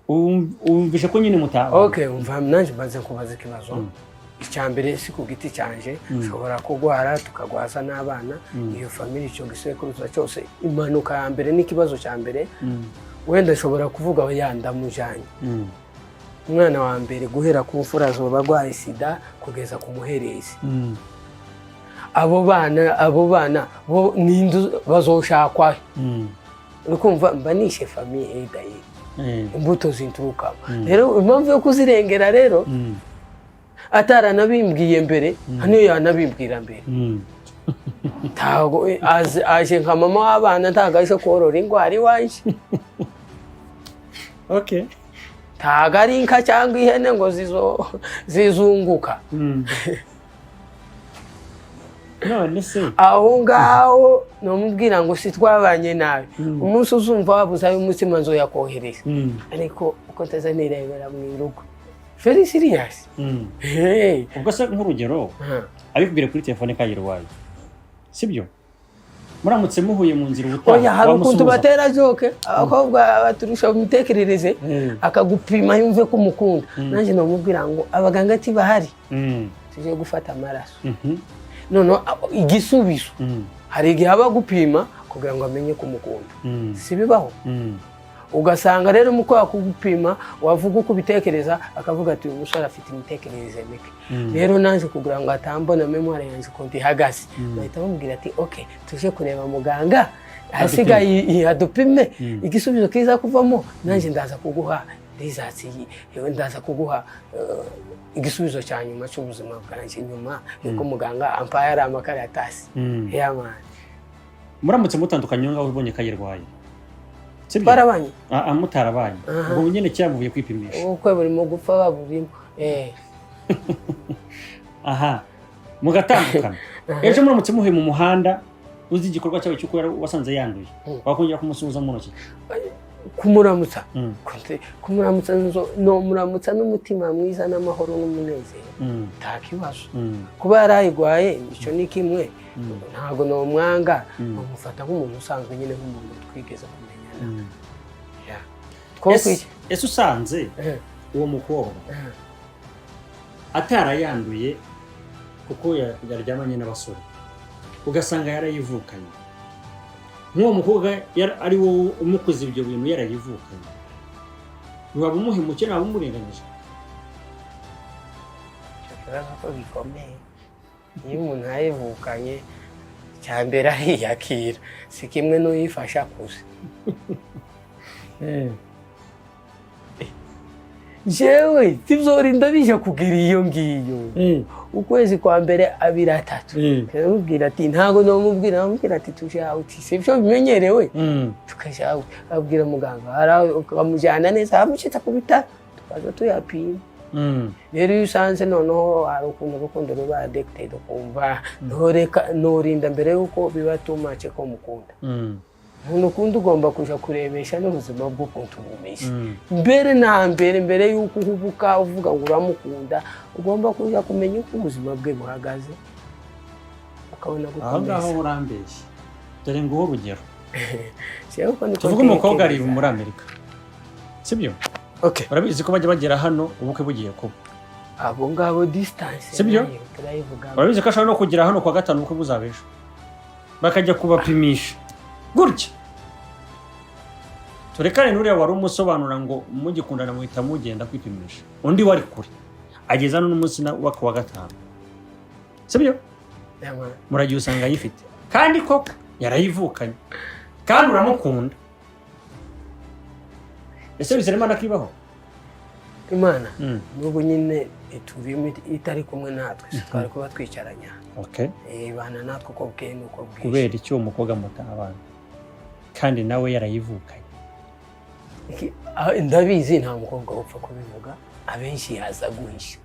wumvishe ko nyine mutabana? Okay, umva, nanjye mbanze kubaza ikibazo. Icya mbere, si ku giti cyanjye, ushobora kurwara tukagwaza n'abana, iyo famille, icyo gisekuruza cyose. Impanuka ya mbere n'ikibazo cya mbere, wenda nshobora kuvuga ya ndamujyanye, umwana wa mbere guhera ku mfura azoba arwaye sida kugeza ku muherezi. Abo bana bo ninde bazoshakwa? Uri kumva, mba nishe famille daye. Imbuto zinturukamo rero, impamvu yo kuzirengera rero, ataranabimbwiye mbere, hano yanabimbwira mbere, ntabwo aje nka mama w'abana, ntabwo aje korora indwara iwanjye. Ntabwo ari inka cyangwa ihene ngo zizunguka. None se Aho ngaho namubwira ngo si twabanye nabi, umunsi uzumva wabuze ay'umutima nzoyakohereza, ariko uko ntaza nirebera mu irugo, very serious. Hey. Ubwo se nk'urugero, abikubwire kuri telefone ko ayirwaye, sibyo? Muramutse muhuye mu nzira ubutaha, Oya, hari ukuntu wamusuhuza? batera joke, abakobwa baturusha mu mitekerereze. Akagupima yumve ko umukunda. Nanjye namubwira ngo abaganga ntibahari, tujye gufata amaraso. Noneho igisubizo, hari igihe aba agupima kugira ngo amenye ko umukunda. Si bibaho? Ugasanga rero mu kwa kugupima, wavuga uko ubitekereza, akavuga ati: "Uyu musore afite imitekerereze mike." Rero nanjye kugira ngo atambona mémoire yanjye ukuntu ihagaze, bahita bamubwira ati: "Ok, tuje kureba muganga, ahasigaye adupime, igisubizo kiza kuvamo nanjye ndaza kuguha results, ndaza kuguha igisubizo cya nyuma cy'ubuzima bwanjye nyuma yuko muganga ampaye ari amakaratasi." Yeah, man. Muramutse mutandukanye aho ngaho ubonye ko ayirwaye, sibyo? Twarabanye. Ah, ah, mutarabanye. Aha. Ubwo nyine kera muvuye kwipimisha. Ubukwe burimo gupfa baburimo. Aha mugatandukana, ejo muramutse muhuye mu muhanda, uzi igikorwa cyawe cy'uko wasanze yanduye, wakongera kumusuhuza mu ntoki? Kumuramutsa, kumuramutsa nomuramutsa n'umutima mwiza n'amahoro n'umunezero, nta kibazo. Kuba yarayigwaye, icyo ni kimwe, ntabwo nomwanga, nomufata nk'umuntu usanzwe nyine, nk'umuntu twigeze kumenyana. Yeah. Ese usanze uwo mukobwa atarayanduye kuko yaryamanye n'abasore, ugasanga yarayivukanye, nk'uwo mukobwa ari wowe umukoze ibyo bintu yarayivukanye, ntiwaba umuhemukiye, ntiwaba umurenganyije? Icyo kibazo ko gikomeye! Iyo umuntu yayivukanye, icya mbere ariyakira, si kimwe n'uyifasha akuze. Jewe tivyorinda bija kugira iyo ngiyo. Ukwezi kwa mbere, abiri, atatu, ndamubwira ati ntabwo namubwira, namubwira ati tuje out, sivyo bimenyerewe, tukaja out, abwira muganga, ukamujyana neza, amushyitsa ku bitaro, tukaza tuyapima. Rero iyo usanze noneho hari ukuntu urukundo ruba addicted, ukumva ntoreka, norinda mbere y'uko biba too much ko mukunda. Umuntu ukunda ugomba kuja kurebesha n'ubuzima bw'ukuntu bumeze mbere na mbere. Mbere y'uko uhubuka uvuga ngo uramukunda, ugomba kuja kumenya uko ubuzima bwe buhagaze, ukabona Aho ngaho gukomeza. Urambeshye. Dore nguhe urugero. Jewe uko niko Tuvuge umukobwa ari ntekereza. muri Amerika, sibyo? Okay. Urabizi ko bajya bagera hano ubukwe bugiye kuba. Abo ngabo distance Sibyo? nayo turayivuga. Urabizi ko ashobora no kugera hano kuwa gatanu, ubukwe buzaba ejo, bakajya kubapimisha gutya. Turekane n'uriya wari umusobanura ngo mugikundana muhita mugenda kwipimisha. Undi wari kure ageze hano n'umunsi wa kuwa gatanu, sibyo? Yama. Muragiye usanga ayifite, kandi koko yarayivukanye, kandi uramukunda. Ese wizera Imana ko ibaho? Imana n'ubu nyine iturimo, itari kumwe natwe si twari kuba twicaranye aha. Ibana natwe uko bukeye n'uko bwije. Kubera icyo uwo mukobwa mutabana kandi nawe yarayivukanye? Ndabizi, nta mukobwa upfa kubivuga, abenshi yaza guhisha.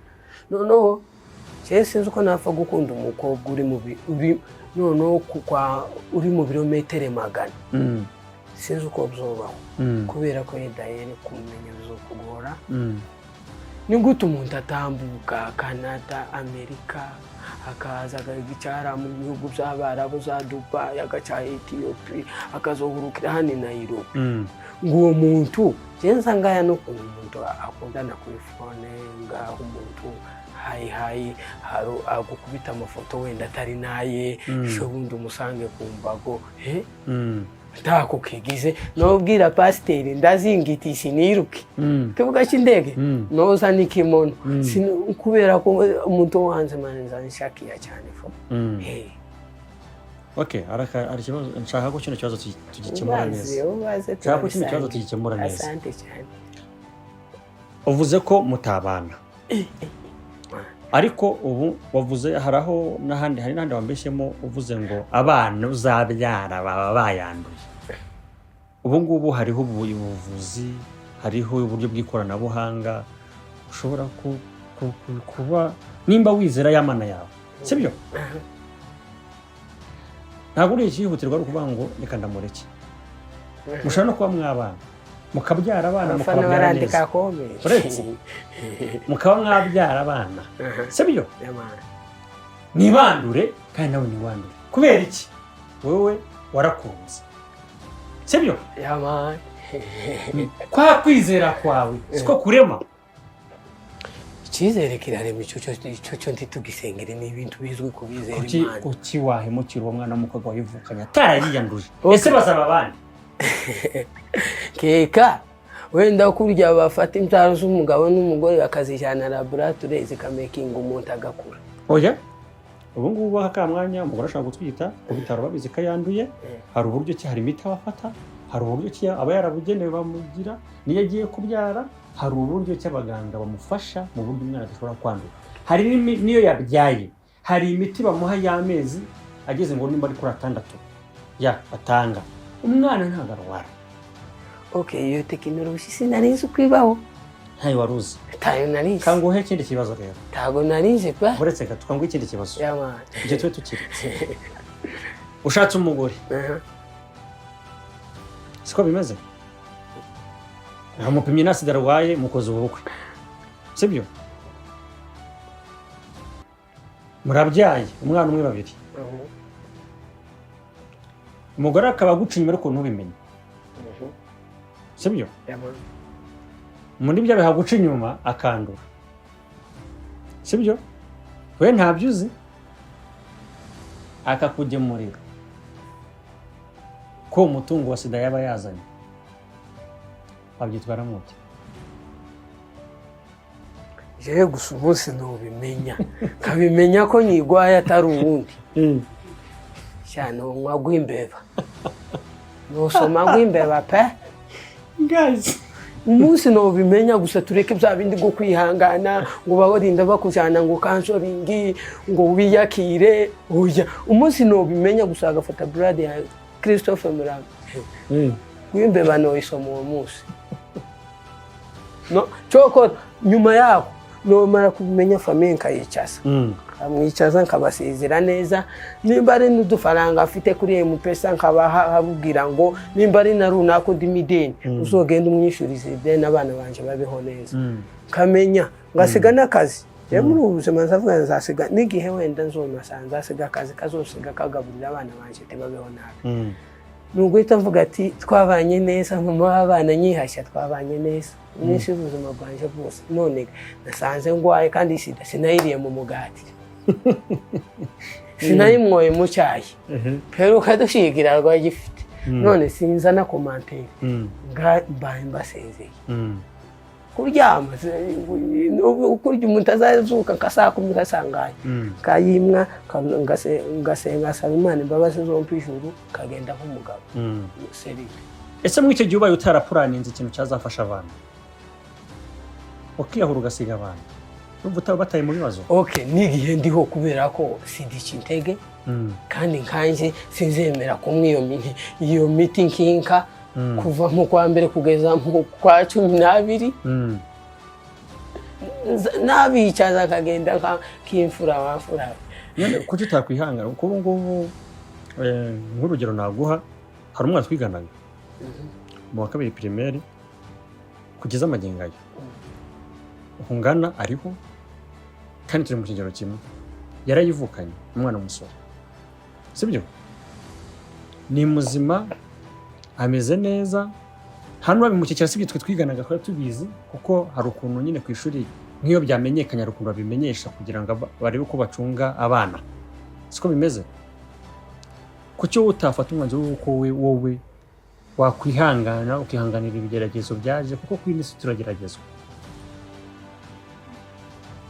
Noneho jewe sinzi uko napfa gukunda umukobwa uri mu uri noneho uri mu birometero 100. Sinzi uko byobaho, kubera ko yedayeri kumenya bizokugora. Ni gute umuntu atambuka Canada, Amerika, akaza agacara mu bihugu by'Abarabu, za Dubayi, agaca Etiyopi, akazohurukira hano i Nairobi? Ngo uwo muntu nsa ngaya n'ukuntu umuntu akundana kuri phone, ngaho umuntu hayi hayi, hari agukubita amafoto wenda atari naye, ejo bundi umusange ku mbago he ntako kigize. Nobwira pasiteri ndazingiti siniruke kibuga cy'indege, noza n'ikimono. Kubera ko umuntu wo hanze manza nshakiya cyane fo. Hey. Okay, hari ikibazo nshaka ko kino kibazo tugikemura Ubaze, neza. ubaze. Nshaka ko kino kibazo Turabisangira. tugikemura neza. Asante cyane. Uvuze ko mutabana, ariko ubu wavuze hari aho n'ahandi, hari n'ahandi wambeshyemo, uvuze ngo abana uzabyara baba bayanduye. Ubu ngubu hariho ubuvuzi, hariho uburyo bw'ikoranabuhanga ushobora kuba, nimba wizera ya Mana yawe, sibyo? Ntabwo uri ikihutirwa ari ukuvuga ngo reka ndamureke. Mushobora no kuba mwabana, mukabyara abana, Abafana mukababyara barandika neza. Comment. Uretse mukaba mwabyara abana, sibyo? Yamana. Ntibandure kandi nawe ntiwandure. Kubera iki? Wowe warakunze, sibyo? Yamana. Kwa kwizera kwawe siko kurema. Icyizere kirarema. Icyo cyo ntitugisengere, ni ibintu bizwi ku bizera Kuki Imana. kuki wahemukira uwo mwana w'umukobwa wayivukanye atarayiyanduje? Okay. Ese bazaba abandi? Keka wenda kurya bafata imbyaro z'umugabo n'umugore bakazijyana laboratoire, zikamekinga umuntu agakura. Oya, ubu ngubu aka mwanya umugore ashobora gutwita ku bitaro babizi ko yanduye. Hari uburyo ki, hari imiti abafata, hari uburyo ki aba yarabugenewe bamugira niyo agiye kubyara, hari uburyo ki abaganga bamufasha mu buryo umwana adashobora kwandura. Hari n'iyo yabyaye, hari imiti bamuha y'amezi ageze ngo nimba ari kuri 6 ya batanga, umwana ntabwo arwara. Okay, iyo tekinoloji sinari nzi uko ibaho. Ntayo wari uzi? Ntayo nari nzi. Kanguhe ikindi kibazo rero. Ntago nari nzi pa. Uretse gato, kanguhe ikindi kibazo. Yamana. Ibyo tube tukiretse. Ushatse umugore, siko bimeze? Amupimye nta sida arwaye, mukoze ubukwe, sibyo? Murabyaye umwana umwe, babiri. Umugore akaba aguca inyuma ariko ntubimenye, sibyo? Yeah, man. Muri byo biha guca inyuma akandura, sibyo? We ntabyo uzi, akakugemurira ko uwo mutungo wa sida yaba yazanye, wabyitwaramo ute? Jewe gusa umunsi ntubimenya, nkabimenya ko nyigwaye atari uwundi cyane, unywa gw'imbeba, nusoma gw'imbeba pe. Guys. Umunsi ntubimenya gusa, tureke bya bindi bwo kwihangana ngo babarinda bakujyana ngo counseling, ngo wiyakire. Oya, umunsi ntubimenya gusa, agafata blood ya Christophe Muramba gw'imbeba, noyisoma uwo munsi. No cyokora nyuma yaho nomara kubimenya, famille nkayicaza, nkamwicaza, nkabasezera neza. Nimba ari n'udufaranga afite kuri M-Pesa, nkabaha, abubwira ngo nimba ari na runaka undi mideni, uzogenda umwishyurize ideni, abana banje babeho neza. Nkamenya ngasiga n'akazi. Rero muri ubu buzima nzavuga nzasiga n'igihe wenda nzonasa, nzasiga akazi kazosiga kagaburira abana banje, ntibabeho nabi. Ni uguhita mvuga ati twabanye neza, mama w'abana nyihashya, twabanye neza iminsi y'ubuzima bwanjye bwose, none nasanze ndwaye, kandi sida sinayiriye mu mugati, sinayimwoye mu cyayi, peruka dushigira rwagifite, none sinza na commentaire, mbaye mbasezeye. Kuryama kurya, umuntu azazuka nka saa 10 kasangaye kayimwa, ngasenga, asaba Imana imbabazi zompi ijuru, kagenda nk'umugabo sérieux. Ese muri icyo gihe ubaye utarapuraninze ikintu cyazafasha abantu, ukiyahura ugasiga abantu, urumva utaba bataye mu bibazo? Okay, n'igihe ndiho, kubera ko sidica intege, kandi nkanjye sinzemera kunywa iyo miti nkinka kuva mu kwa mbere kugeza mu kwa 12. Nabicaza akagenda nk'imfura wamfura. None kuki utakwihangana? Kuko ubu ngubu nk'urugero naguha, hari umwana twiganaga mu wa kabiri primaire, kugeza amagingo ayo ungana ariho, kandi turi mu kigero kimwe. Yarayivukanye, umwana w'umusore, sibyo? Ni muzima, ameze neza, nta n'uwabimukekera. Sibyo? Twe twiganaga twari tubizi, kuko hari ukuntu nyine ku ishuri nk'iyo byamenyekanye hari ukuntu babimenyesha kugira ngo barebe uko bacunga abana, siko bimeze? Kuki wowe utafata umwanzuro w'uko wowe wakwihangana, ukihanganira ibigeragezo byaje? Kuko ku isi turageragezwa,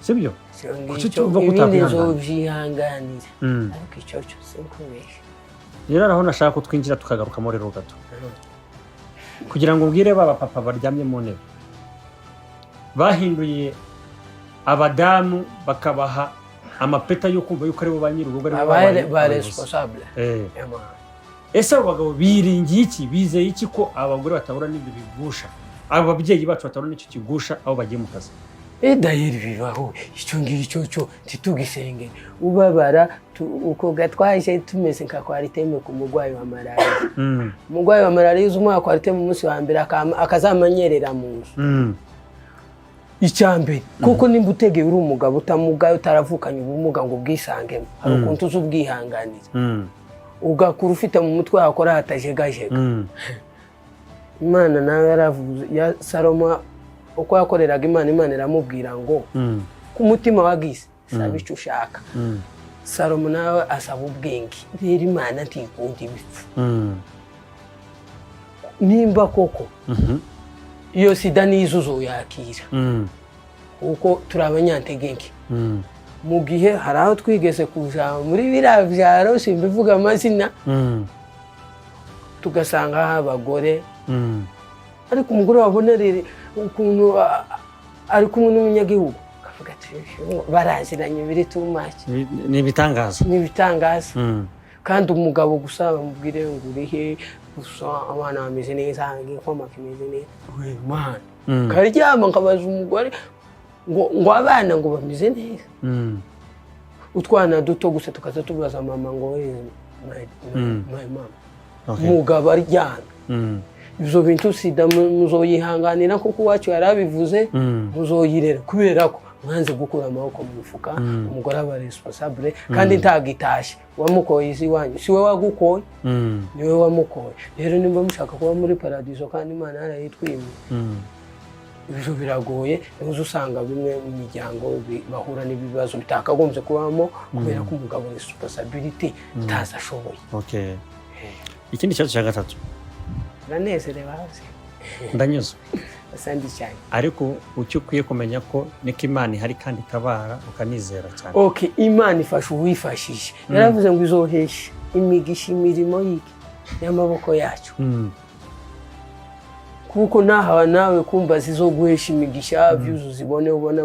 sibyo? Icyo Kuki ngicyo, utumva ko ibindi utakwihangana? Nzobyihanganira, ariko icyo cyo sinkubeshya. Rero aho nashaka ko twinjira tukagarukamo rero gato, kugira ngo mbwire ba papa baryamye mu ntebe bahinduye abadamu, bakabaha amapeta yo kumva yuko aribo ba nyir'urugo, aribo abaye babaye ba abayobozi. Responsable. Ese abo bagabo biringiye iki, bizeye iki ko abagore batabura n'ibyo bigusha, abo babyeyi bacu batabura n'icyo kigusha aho bagiye mu kazi? Dayeri bibaho icyo ngicyo cyo, ntitugisenge ubabara uko gatwaje tumeze nka Coartem ku murwayi wa malariya. Umurwayi wa malariya uzi umuha Coartem umunsi wa mbere, akazamanyerera mu nzu. Icya mbere, kuko nimba utegeye uri umugabo utamugaye, utaravukanye ubumuga ngo ubwisangemo, hari ukuntu uzi ubwihanganira, ugakura ufite mu mutwe wakora hatajegajega. Imana nawe yaravuze ya Salomo, uko yakoreraga Imana, Imana iramubwira ngo ku mutima wagize, saba icyo ushaka. Salomo nawe asaba ubwenge. Rero Imana ntikunda ibipfu. Nimba koko iyo sida nizo uzoyakira, kuko turi abanyantegenke. Mu gihe hari aho twigeze kuja muri biriya byaro, simbivuga amazina, tugasanga abagore, ariko umugore wabona rero ukuntu ari kumwe n'umunyagihugu, akavuga ati baraziranye, biri too much. Ni ibitangaza. Ni ibitangaza. Kandi umugabo gusa bamubwire ngo urihe gusa, abana bameze neza, igikoma kimeze neza, we mana. Karyama nkabaza umugore ngo abana ngo bameze neza, utwana duto gusa tukaza tubaza mama ngo where is my mama. Umugabo aryamye. Ibyo bintu sida muzoyihanganira kuko uwacu yarabivuze. Muzoyirera kubera ko mwanze gukura amaboko mu mufuka. Umugore aba responsable kandi ntagitashe. Wamukoye isi iwanyu, si we wagukoye? Niwe wamukoye. Rero nimba mushaka kuba muri paradiso kandi Imana yarayitwimye, ibyo biragoye. Niho uza usanga bimwe mu miryango bahura n'ibibazo bitakagombye kubamo kubera ko umugabo responsibility ntazi ashoboye. Okay. Ikindi kibazo cya gatatu. Uranezerewe hasi? Ndanyuzwe. Asante cyane. Ariko icyo ukwiye kumenya ko niko Imana ihari kandi itabara, ukanizera cyane. Okay, Imana ifasha uwifashije. Yaravuze ngo izohesha imigisha imirimo y'iki y'amaboko yacu. Kuko nahawe nawe kumva zizoguhesha imigisha, views uzibone, ubone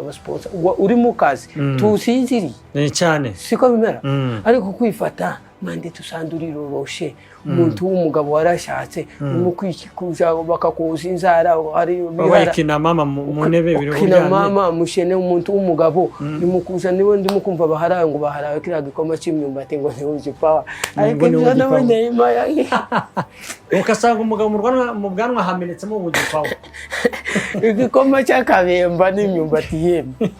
abasponsor, uri mu kazi tusinziriye. Ni cyane. Siko bimera? Mm. Ariko kwifata mande tusanga uriroroshe, umuntu w'umugabo warashatse, urimo kwikuja bakakuza inzara hari Wabaye kina mama mu ntebe biri ukina uryamye. Mama mushene, umuntu w'umugabo nimukuja niwe ndimo kumva baharawe ngo baharawe kiriya gikoma cy'imyumbati ngo ni ugipawa, ariko Ngo ni ibyo ugipawa. naboneye imaya. Ugasanga umugabo mu bwanwa hamenetsemo ubugipawa. Igikoma cy'akabemba n'imyumbati, yemwe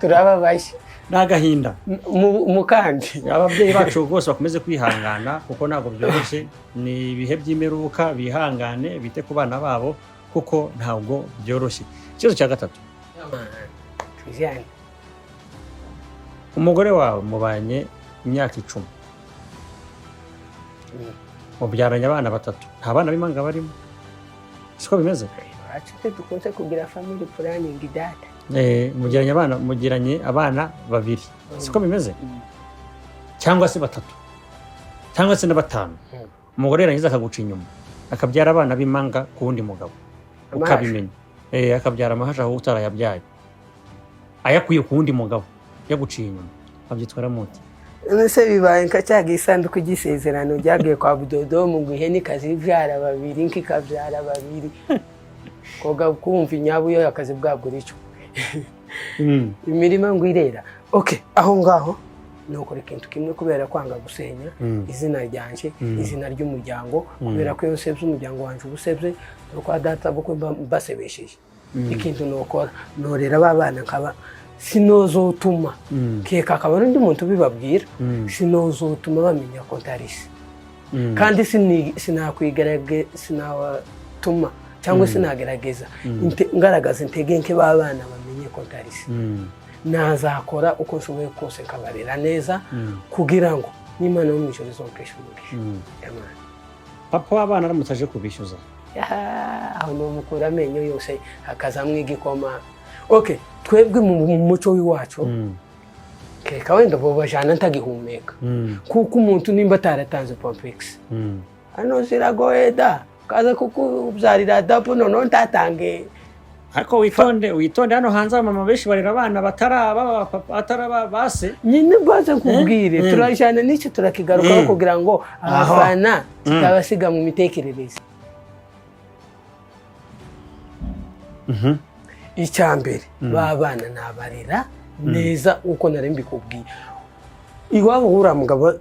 turababaye. N'agahinda. Mu kandi Ababyeyi bacu rwose bakomeze kwihangana kuko ntabwo byoroshye, ni ibihe by'imperuka. Bihangane, bite ku bana babo kuko ntabwo byoroshye. Ikibazo cya gatatu. Tujyane. Umugore wawe mubanye imyaka 10, mubyaranye abana batatu, nta bana b'impanga barimo, siko bimeze? Iwacu twe dukunze kugira family planning, data. Mugiranye abana babiri, siko bimeze? Cyangwa se batatu cyangwa se na batanu. Umugore yarangiza akaguca inyuma, akabyara abana b'impanga ku wundi mugabo. Amahasha. Ukabimenya, akabyara amahasha aho utarayabyaye, ayakuye ku wundi mugabo yaguciye inyuma, abyitwara muti? Ese bibaye nka cya gisanduku cy'isezerano ryagiye kwa Budodomu ngo ihene ikazibyara babiri, inka ikabyara babiri, koga kumva inyabuyo akazi bwabwo icyo imirima ngo irera. Okay, aho ngaho nukora ikintu kimwe kubera kwanga gusenya izina ryanje, izina ry'umuryango, kubera ko iyo nsebye umuryango wanje uba usebye kwa data bukwe, mba mbasebesheje. Ikintu nokora, norera ba bana nkaba sinozotuma keka akaba n'undi muntu ubibabwira, sinozotuma bamenya ko ntari se. Kandi sinatuma cyangwa sinagerageza ngaragaza intege nke b'abana bamenye ko ntari se. Nazakora uko nshoboye kose nkabarera neza kugira ngo n'Imana yo mu ijuru izompeshe umugisha. Amen. Papa w'abana aramutse aje kubishyuza? Aho ni amenyo yose hakazamwo igikoma. Okay, twebwe mu muco w'iwacu, kereka wenda bo bajana ntagihumeka, kuko umuntu nimba ataratanze pampegisi, hano ziragoye da, kaza kukubyarira dapu noneho ntatange. Ariko witonde, witonde, hano hanze abamama benshi barera abana bataraba papa, bataraba base. Nyine mbaze nkubwire, turajana n'icyo turakigarukaho kugira ngo abafana tutabasiga mu mitekerereze. Icya mbere, b'abana nabarera neza uko nari mbikubwiye. Iwabo w'uriya mugabo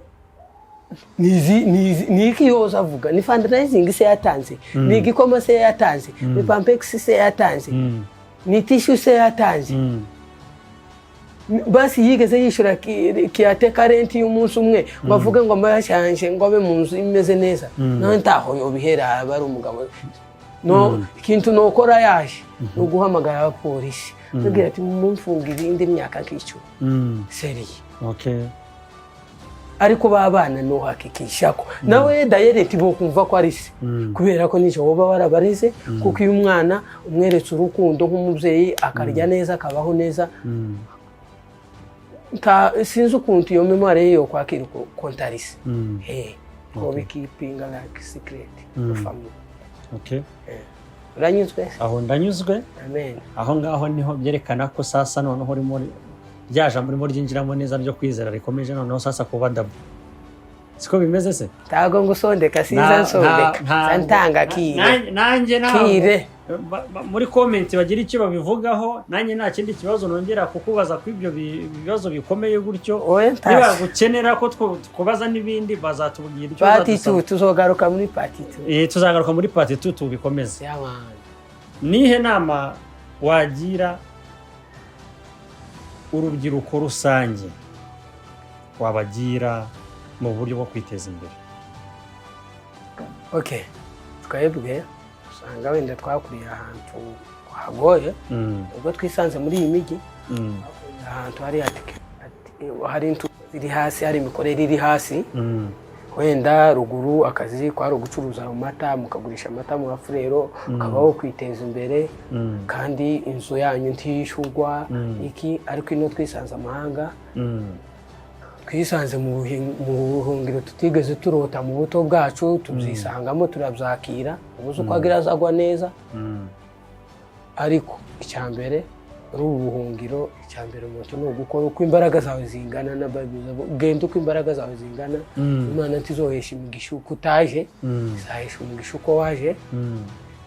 ni iki yoza avuga? Ni fundraising se yatanze? Ni igikoma se yatanze? Ni pampegisi se yatanze? Ni tissue se yatanze? Basi yigeze yishyura caretaker rent y'umunsi umwe ngo avuge ngo amayashanje ngo abe mu nzu imeze neza? Nawe ntaho yobihera, aba ari umugabo. No ikintu nokora yaje ni uguhamagara abapolisi, tubwira ati mumfunga ibindi myaka nk'icumi. Sérieux. Ariko b'abana nohakikisha ko nawe direct bokumva ko ari se, kubera ko nijoro baba warabareze, kuko iyo umwana umweretse urukundo nk'umubyeyi, akarya neza, akabaho neza, sinzi ukuntu iyo mémoire ye yo kwakira kontarisi ko bikipinga like secret family. Uranyuzwe? Aho ndanyuzwe. Amen. Aho ngaho niho byerekana ko sasa noneho urimo rya jambo urimo ryinjiramo neza ryo kwizera rikomeje, noneho sasa kuba double, Siko bimeze se? Ntago ngusondeka, sinza nsondeka, nza ntanga kire. Nanjye ntabwo Kire. Muri comment bagira icyo babivugaho. Nanjye nta kindi kibazo nongera kukubaza ku ibyo bibazo bikomeye gutyo. Oya, ntacyo. Niba gukenera ko tukubaza n'ibindi, bazatubwira icyo Part two. bazadusaba. Tuzogaruka muri part two. Tuzagaruka muri part two tubikomeze. Yeah, man. Nihe nama wagira urubyiruko rusange, wabagira mu buryo bwo kwiteza imbere? Okay, twebwe usanga wenda twakuriye ahantu hagoye, ubwo twisanze muri iyi mijyi, ahantu hari hari intu ziri hasi, hari imikorere iri hasi. Wenda ruguru akazi kwari ugucuruza amata, mukagurisha amata mu bafurero, ukabaho kwiteza imbere, kandi inzu yanyu ntiyishyurwa iki. Ariko ino twisanze amahanga, twisanze mu buhungiro tutigeze turota mu buto bwacu, tubyisangamo, turabyakira. Ubuze uko agira azagwa neza. Ariko icya mbere muri ubu buhungiro, icya mbere umuntu ni ugukora uko imbaraga zawe zingana na Bible ivuga, ugenda uko imbaraga zawe zingana. Imana ntizohesha imigisha uko utaje, izahesha umugisha uko waje.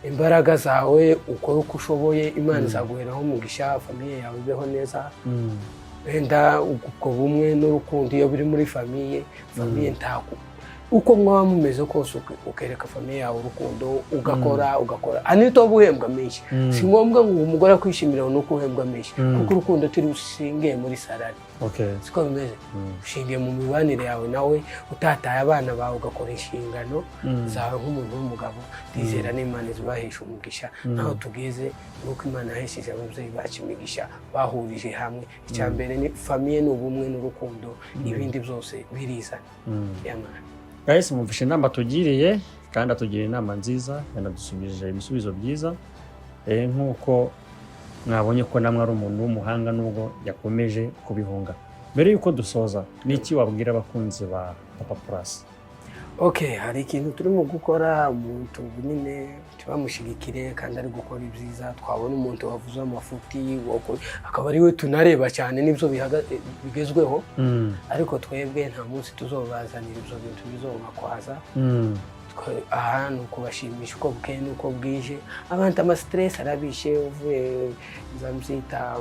Imbaraga zawe ukore uko ushoboye, Imana izaguheraho umugisha, famille yawe ibeho neza. Wenda ubwo bumwe n'urukundo iyo biri muri famille, famille ntaku uko mwaba mumeze kose, ukereka famille yawe urukundo, ugakora, ugakora anito uba uhembwa menshi. Si ngombwa ngo umugore akwishimira ni uko uhembwa menshi, kuko urukundo turi rushingiye muri salary. Siko bimeze. Ushingiye mu mibanire yawe nawe, utataye abana bawe, ugakora inshingano zawe nk'umuntu w'umugabo. Ndizera n'Imana izibahesha umugisha. Naho tugeze ni uko Imana yahesheje ababyeyi bacu imigisha, bahurije hamwe. Icya mbere ni famille, ni ubumwe n'urukundo, ibindi byose birizana. Yeah, man. Guys, mwumvishe inama tugiriye, kandi atugira inama nziza, yanadusubije ibisubizo byiza. Nk'uko mwabonye ko namwe ari umuntu w'umuhanga nubwo yakomeje kubihunga. Mbere y'uko dusoza, ni iki wabwira abakunzi ba Papa Plus? Okay, hari ikintu turimo gukora. Umuntu nyine tubamushyigikire kandi ari gukora ibyiza. Twabona umuntu wavuze amafuti, akaba ari we tunareba cyane, n'ibyo bigezweho. Ariko twebwe nta munsi tuzobazanira ibyo bintu bizobakwaza. Aha ni ukubashimisha uko bukeye n'uko bwije. Abantu ama stress arabishe, uvuye nza mbyita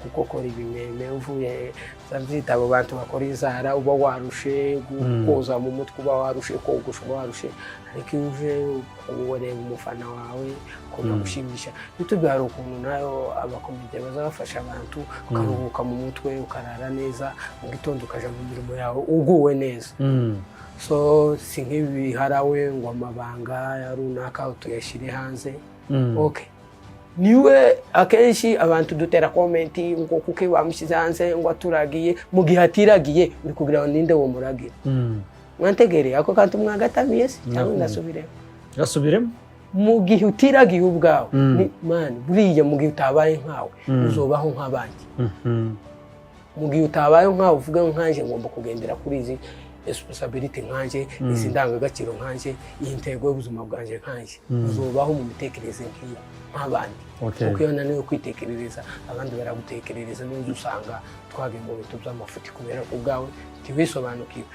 gukokora ibimeme, uvuye nza mbyita abo bantu bakora inzara, uba warushe koza mu mutwe, uba warushe kogosha, uba warushe. Ariko iyo uje ureba umufana wawe, ukuntu agushimisha. YouTube hari ukuntu nayo abakomediye baza bafasha abantu, ukaruhuka mu mutwe, ukarara neza, mu gitondo ukaja mu mirimo yawe uguwe neza. So si nk'ibi biharawe ngo amabanga ya runaka tuyashyire hanze. Okay, niwe akenshi abantu dutera comment ngo kuko bamushyize hanze, ngo aturagiye, mu gihe atiragiye. Uri kugira ngo ninde wo muragira? Mwantegereye ako kantu, mwagatamiye se cyangwa ndasubiremo? Gasubiremo. Mu gihe utiragiye ubwawe, ni man, buriya mu gihe utabaye nkawe, uzobaho nk'abandi. Mu gihe utabaye nkawe, uvuga nkanjye ngomba kugendera kuri izi responsibility nkanjye, izi ndangagaciro nkanjye, iyi ntego y'ubuzima bwanjye nkanjye, uzobaho mu mitekerereze nk'iyo nk'abandi. Kuko iyo unaniwe kwitekerereza, abandi baragutekerereza. N'uzi usanga twagiye mu bintu by'amafuti kubera ko ubwawe ntiwisobanukiwe.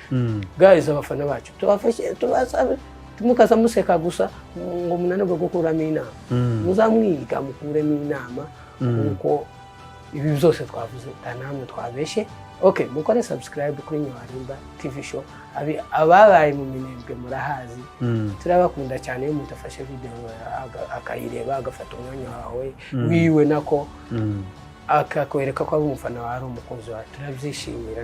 Guys, abafana bacu tubafashe, tubasabe mukaza museka gusa ngo munanirwe gukuramo inama. Muzamwiga mukuremo inama, kuko ibi byose twavuze nta namwe twabeshe. Okay, mukore subscribe kuri Nyawarimba TV Show. Ababaye mu Minembwe murahazi. Turabakunda cyane. Iyo umuntu afashe video akayireba, agafata umwanya wawe wiwe nako, akakwereka ko ari umufana wawe, ari umukunzi wawe, turabyishimira.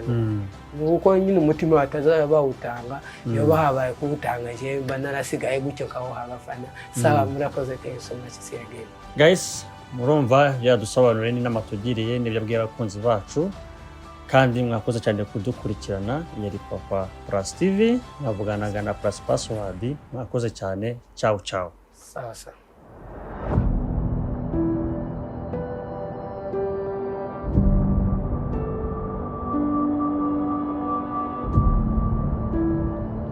Ni uko nyine umutima batazaba bawutanga. Iyo bahabaye kuwutanga, njyewe mba narasigaye gutyo nkawuha abafana. Sawa, murakoze, thank you so much, see you again. Guys, murumva byadusobanuriye n'inama tugiriye n'ibyo abwiye abakunzi bacu, kandi mwakoze cyane kudukurikirana. Yari Papa Plus TV, mwavuganaga na Plus Password. Mwakoze cyane, ciao ciao. Sawa sawa.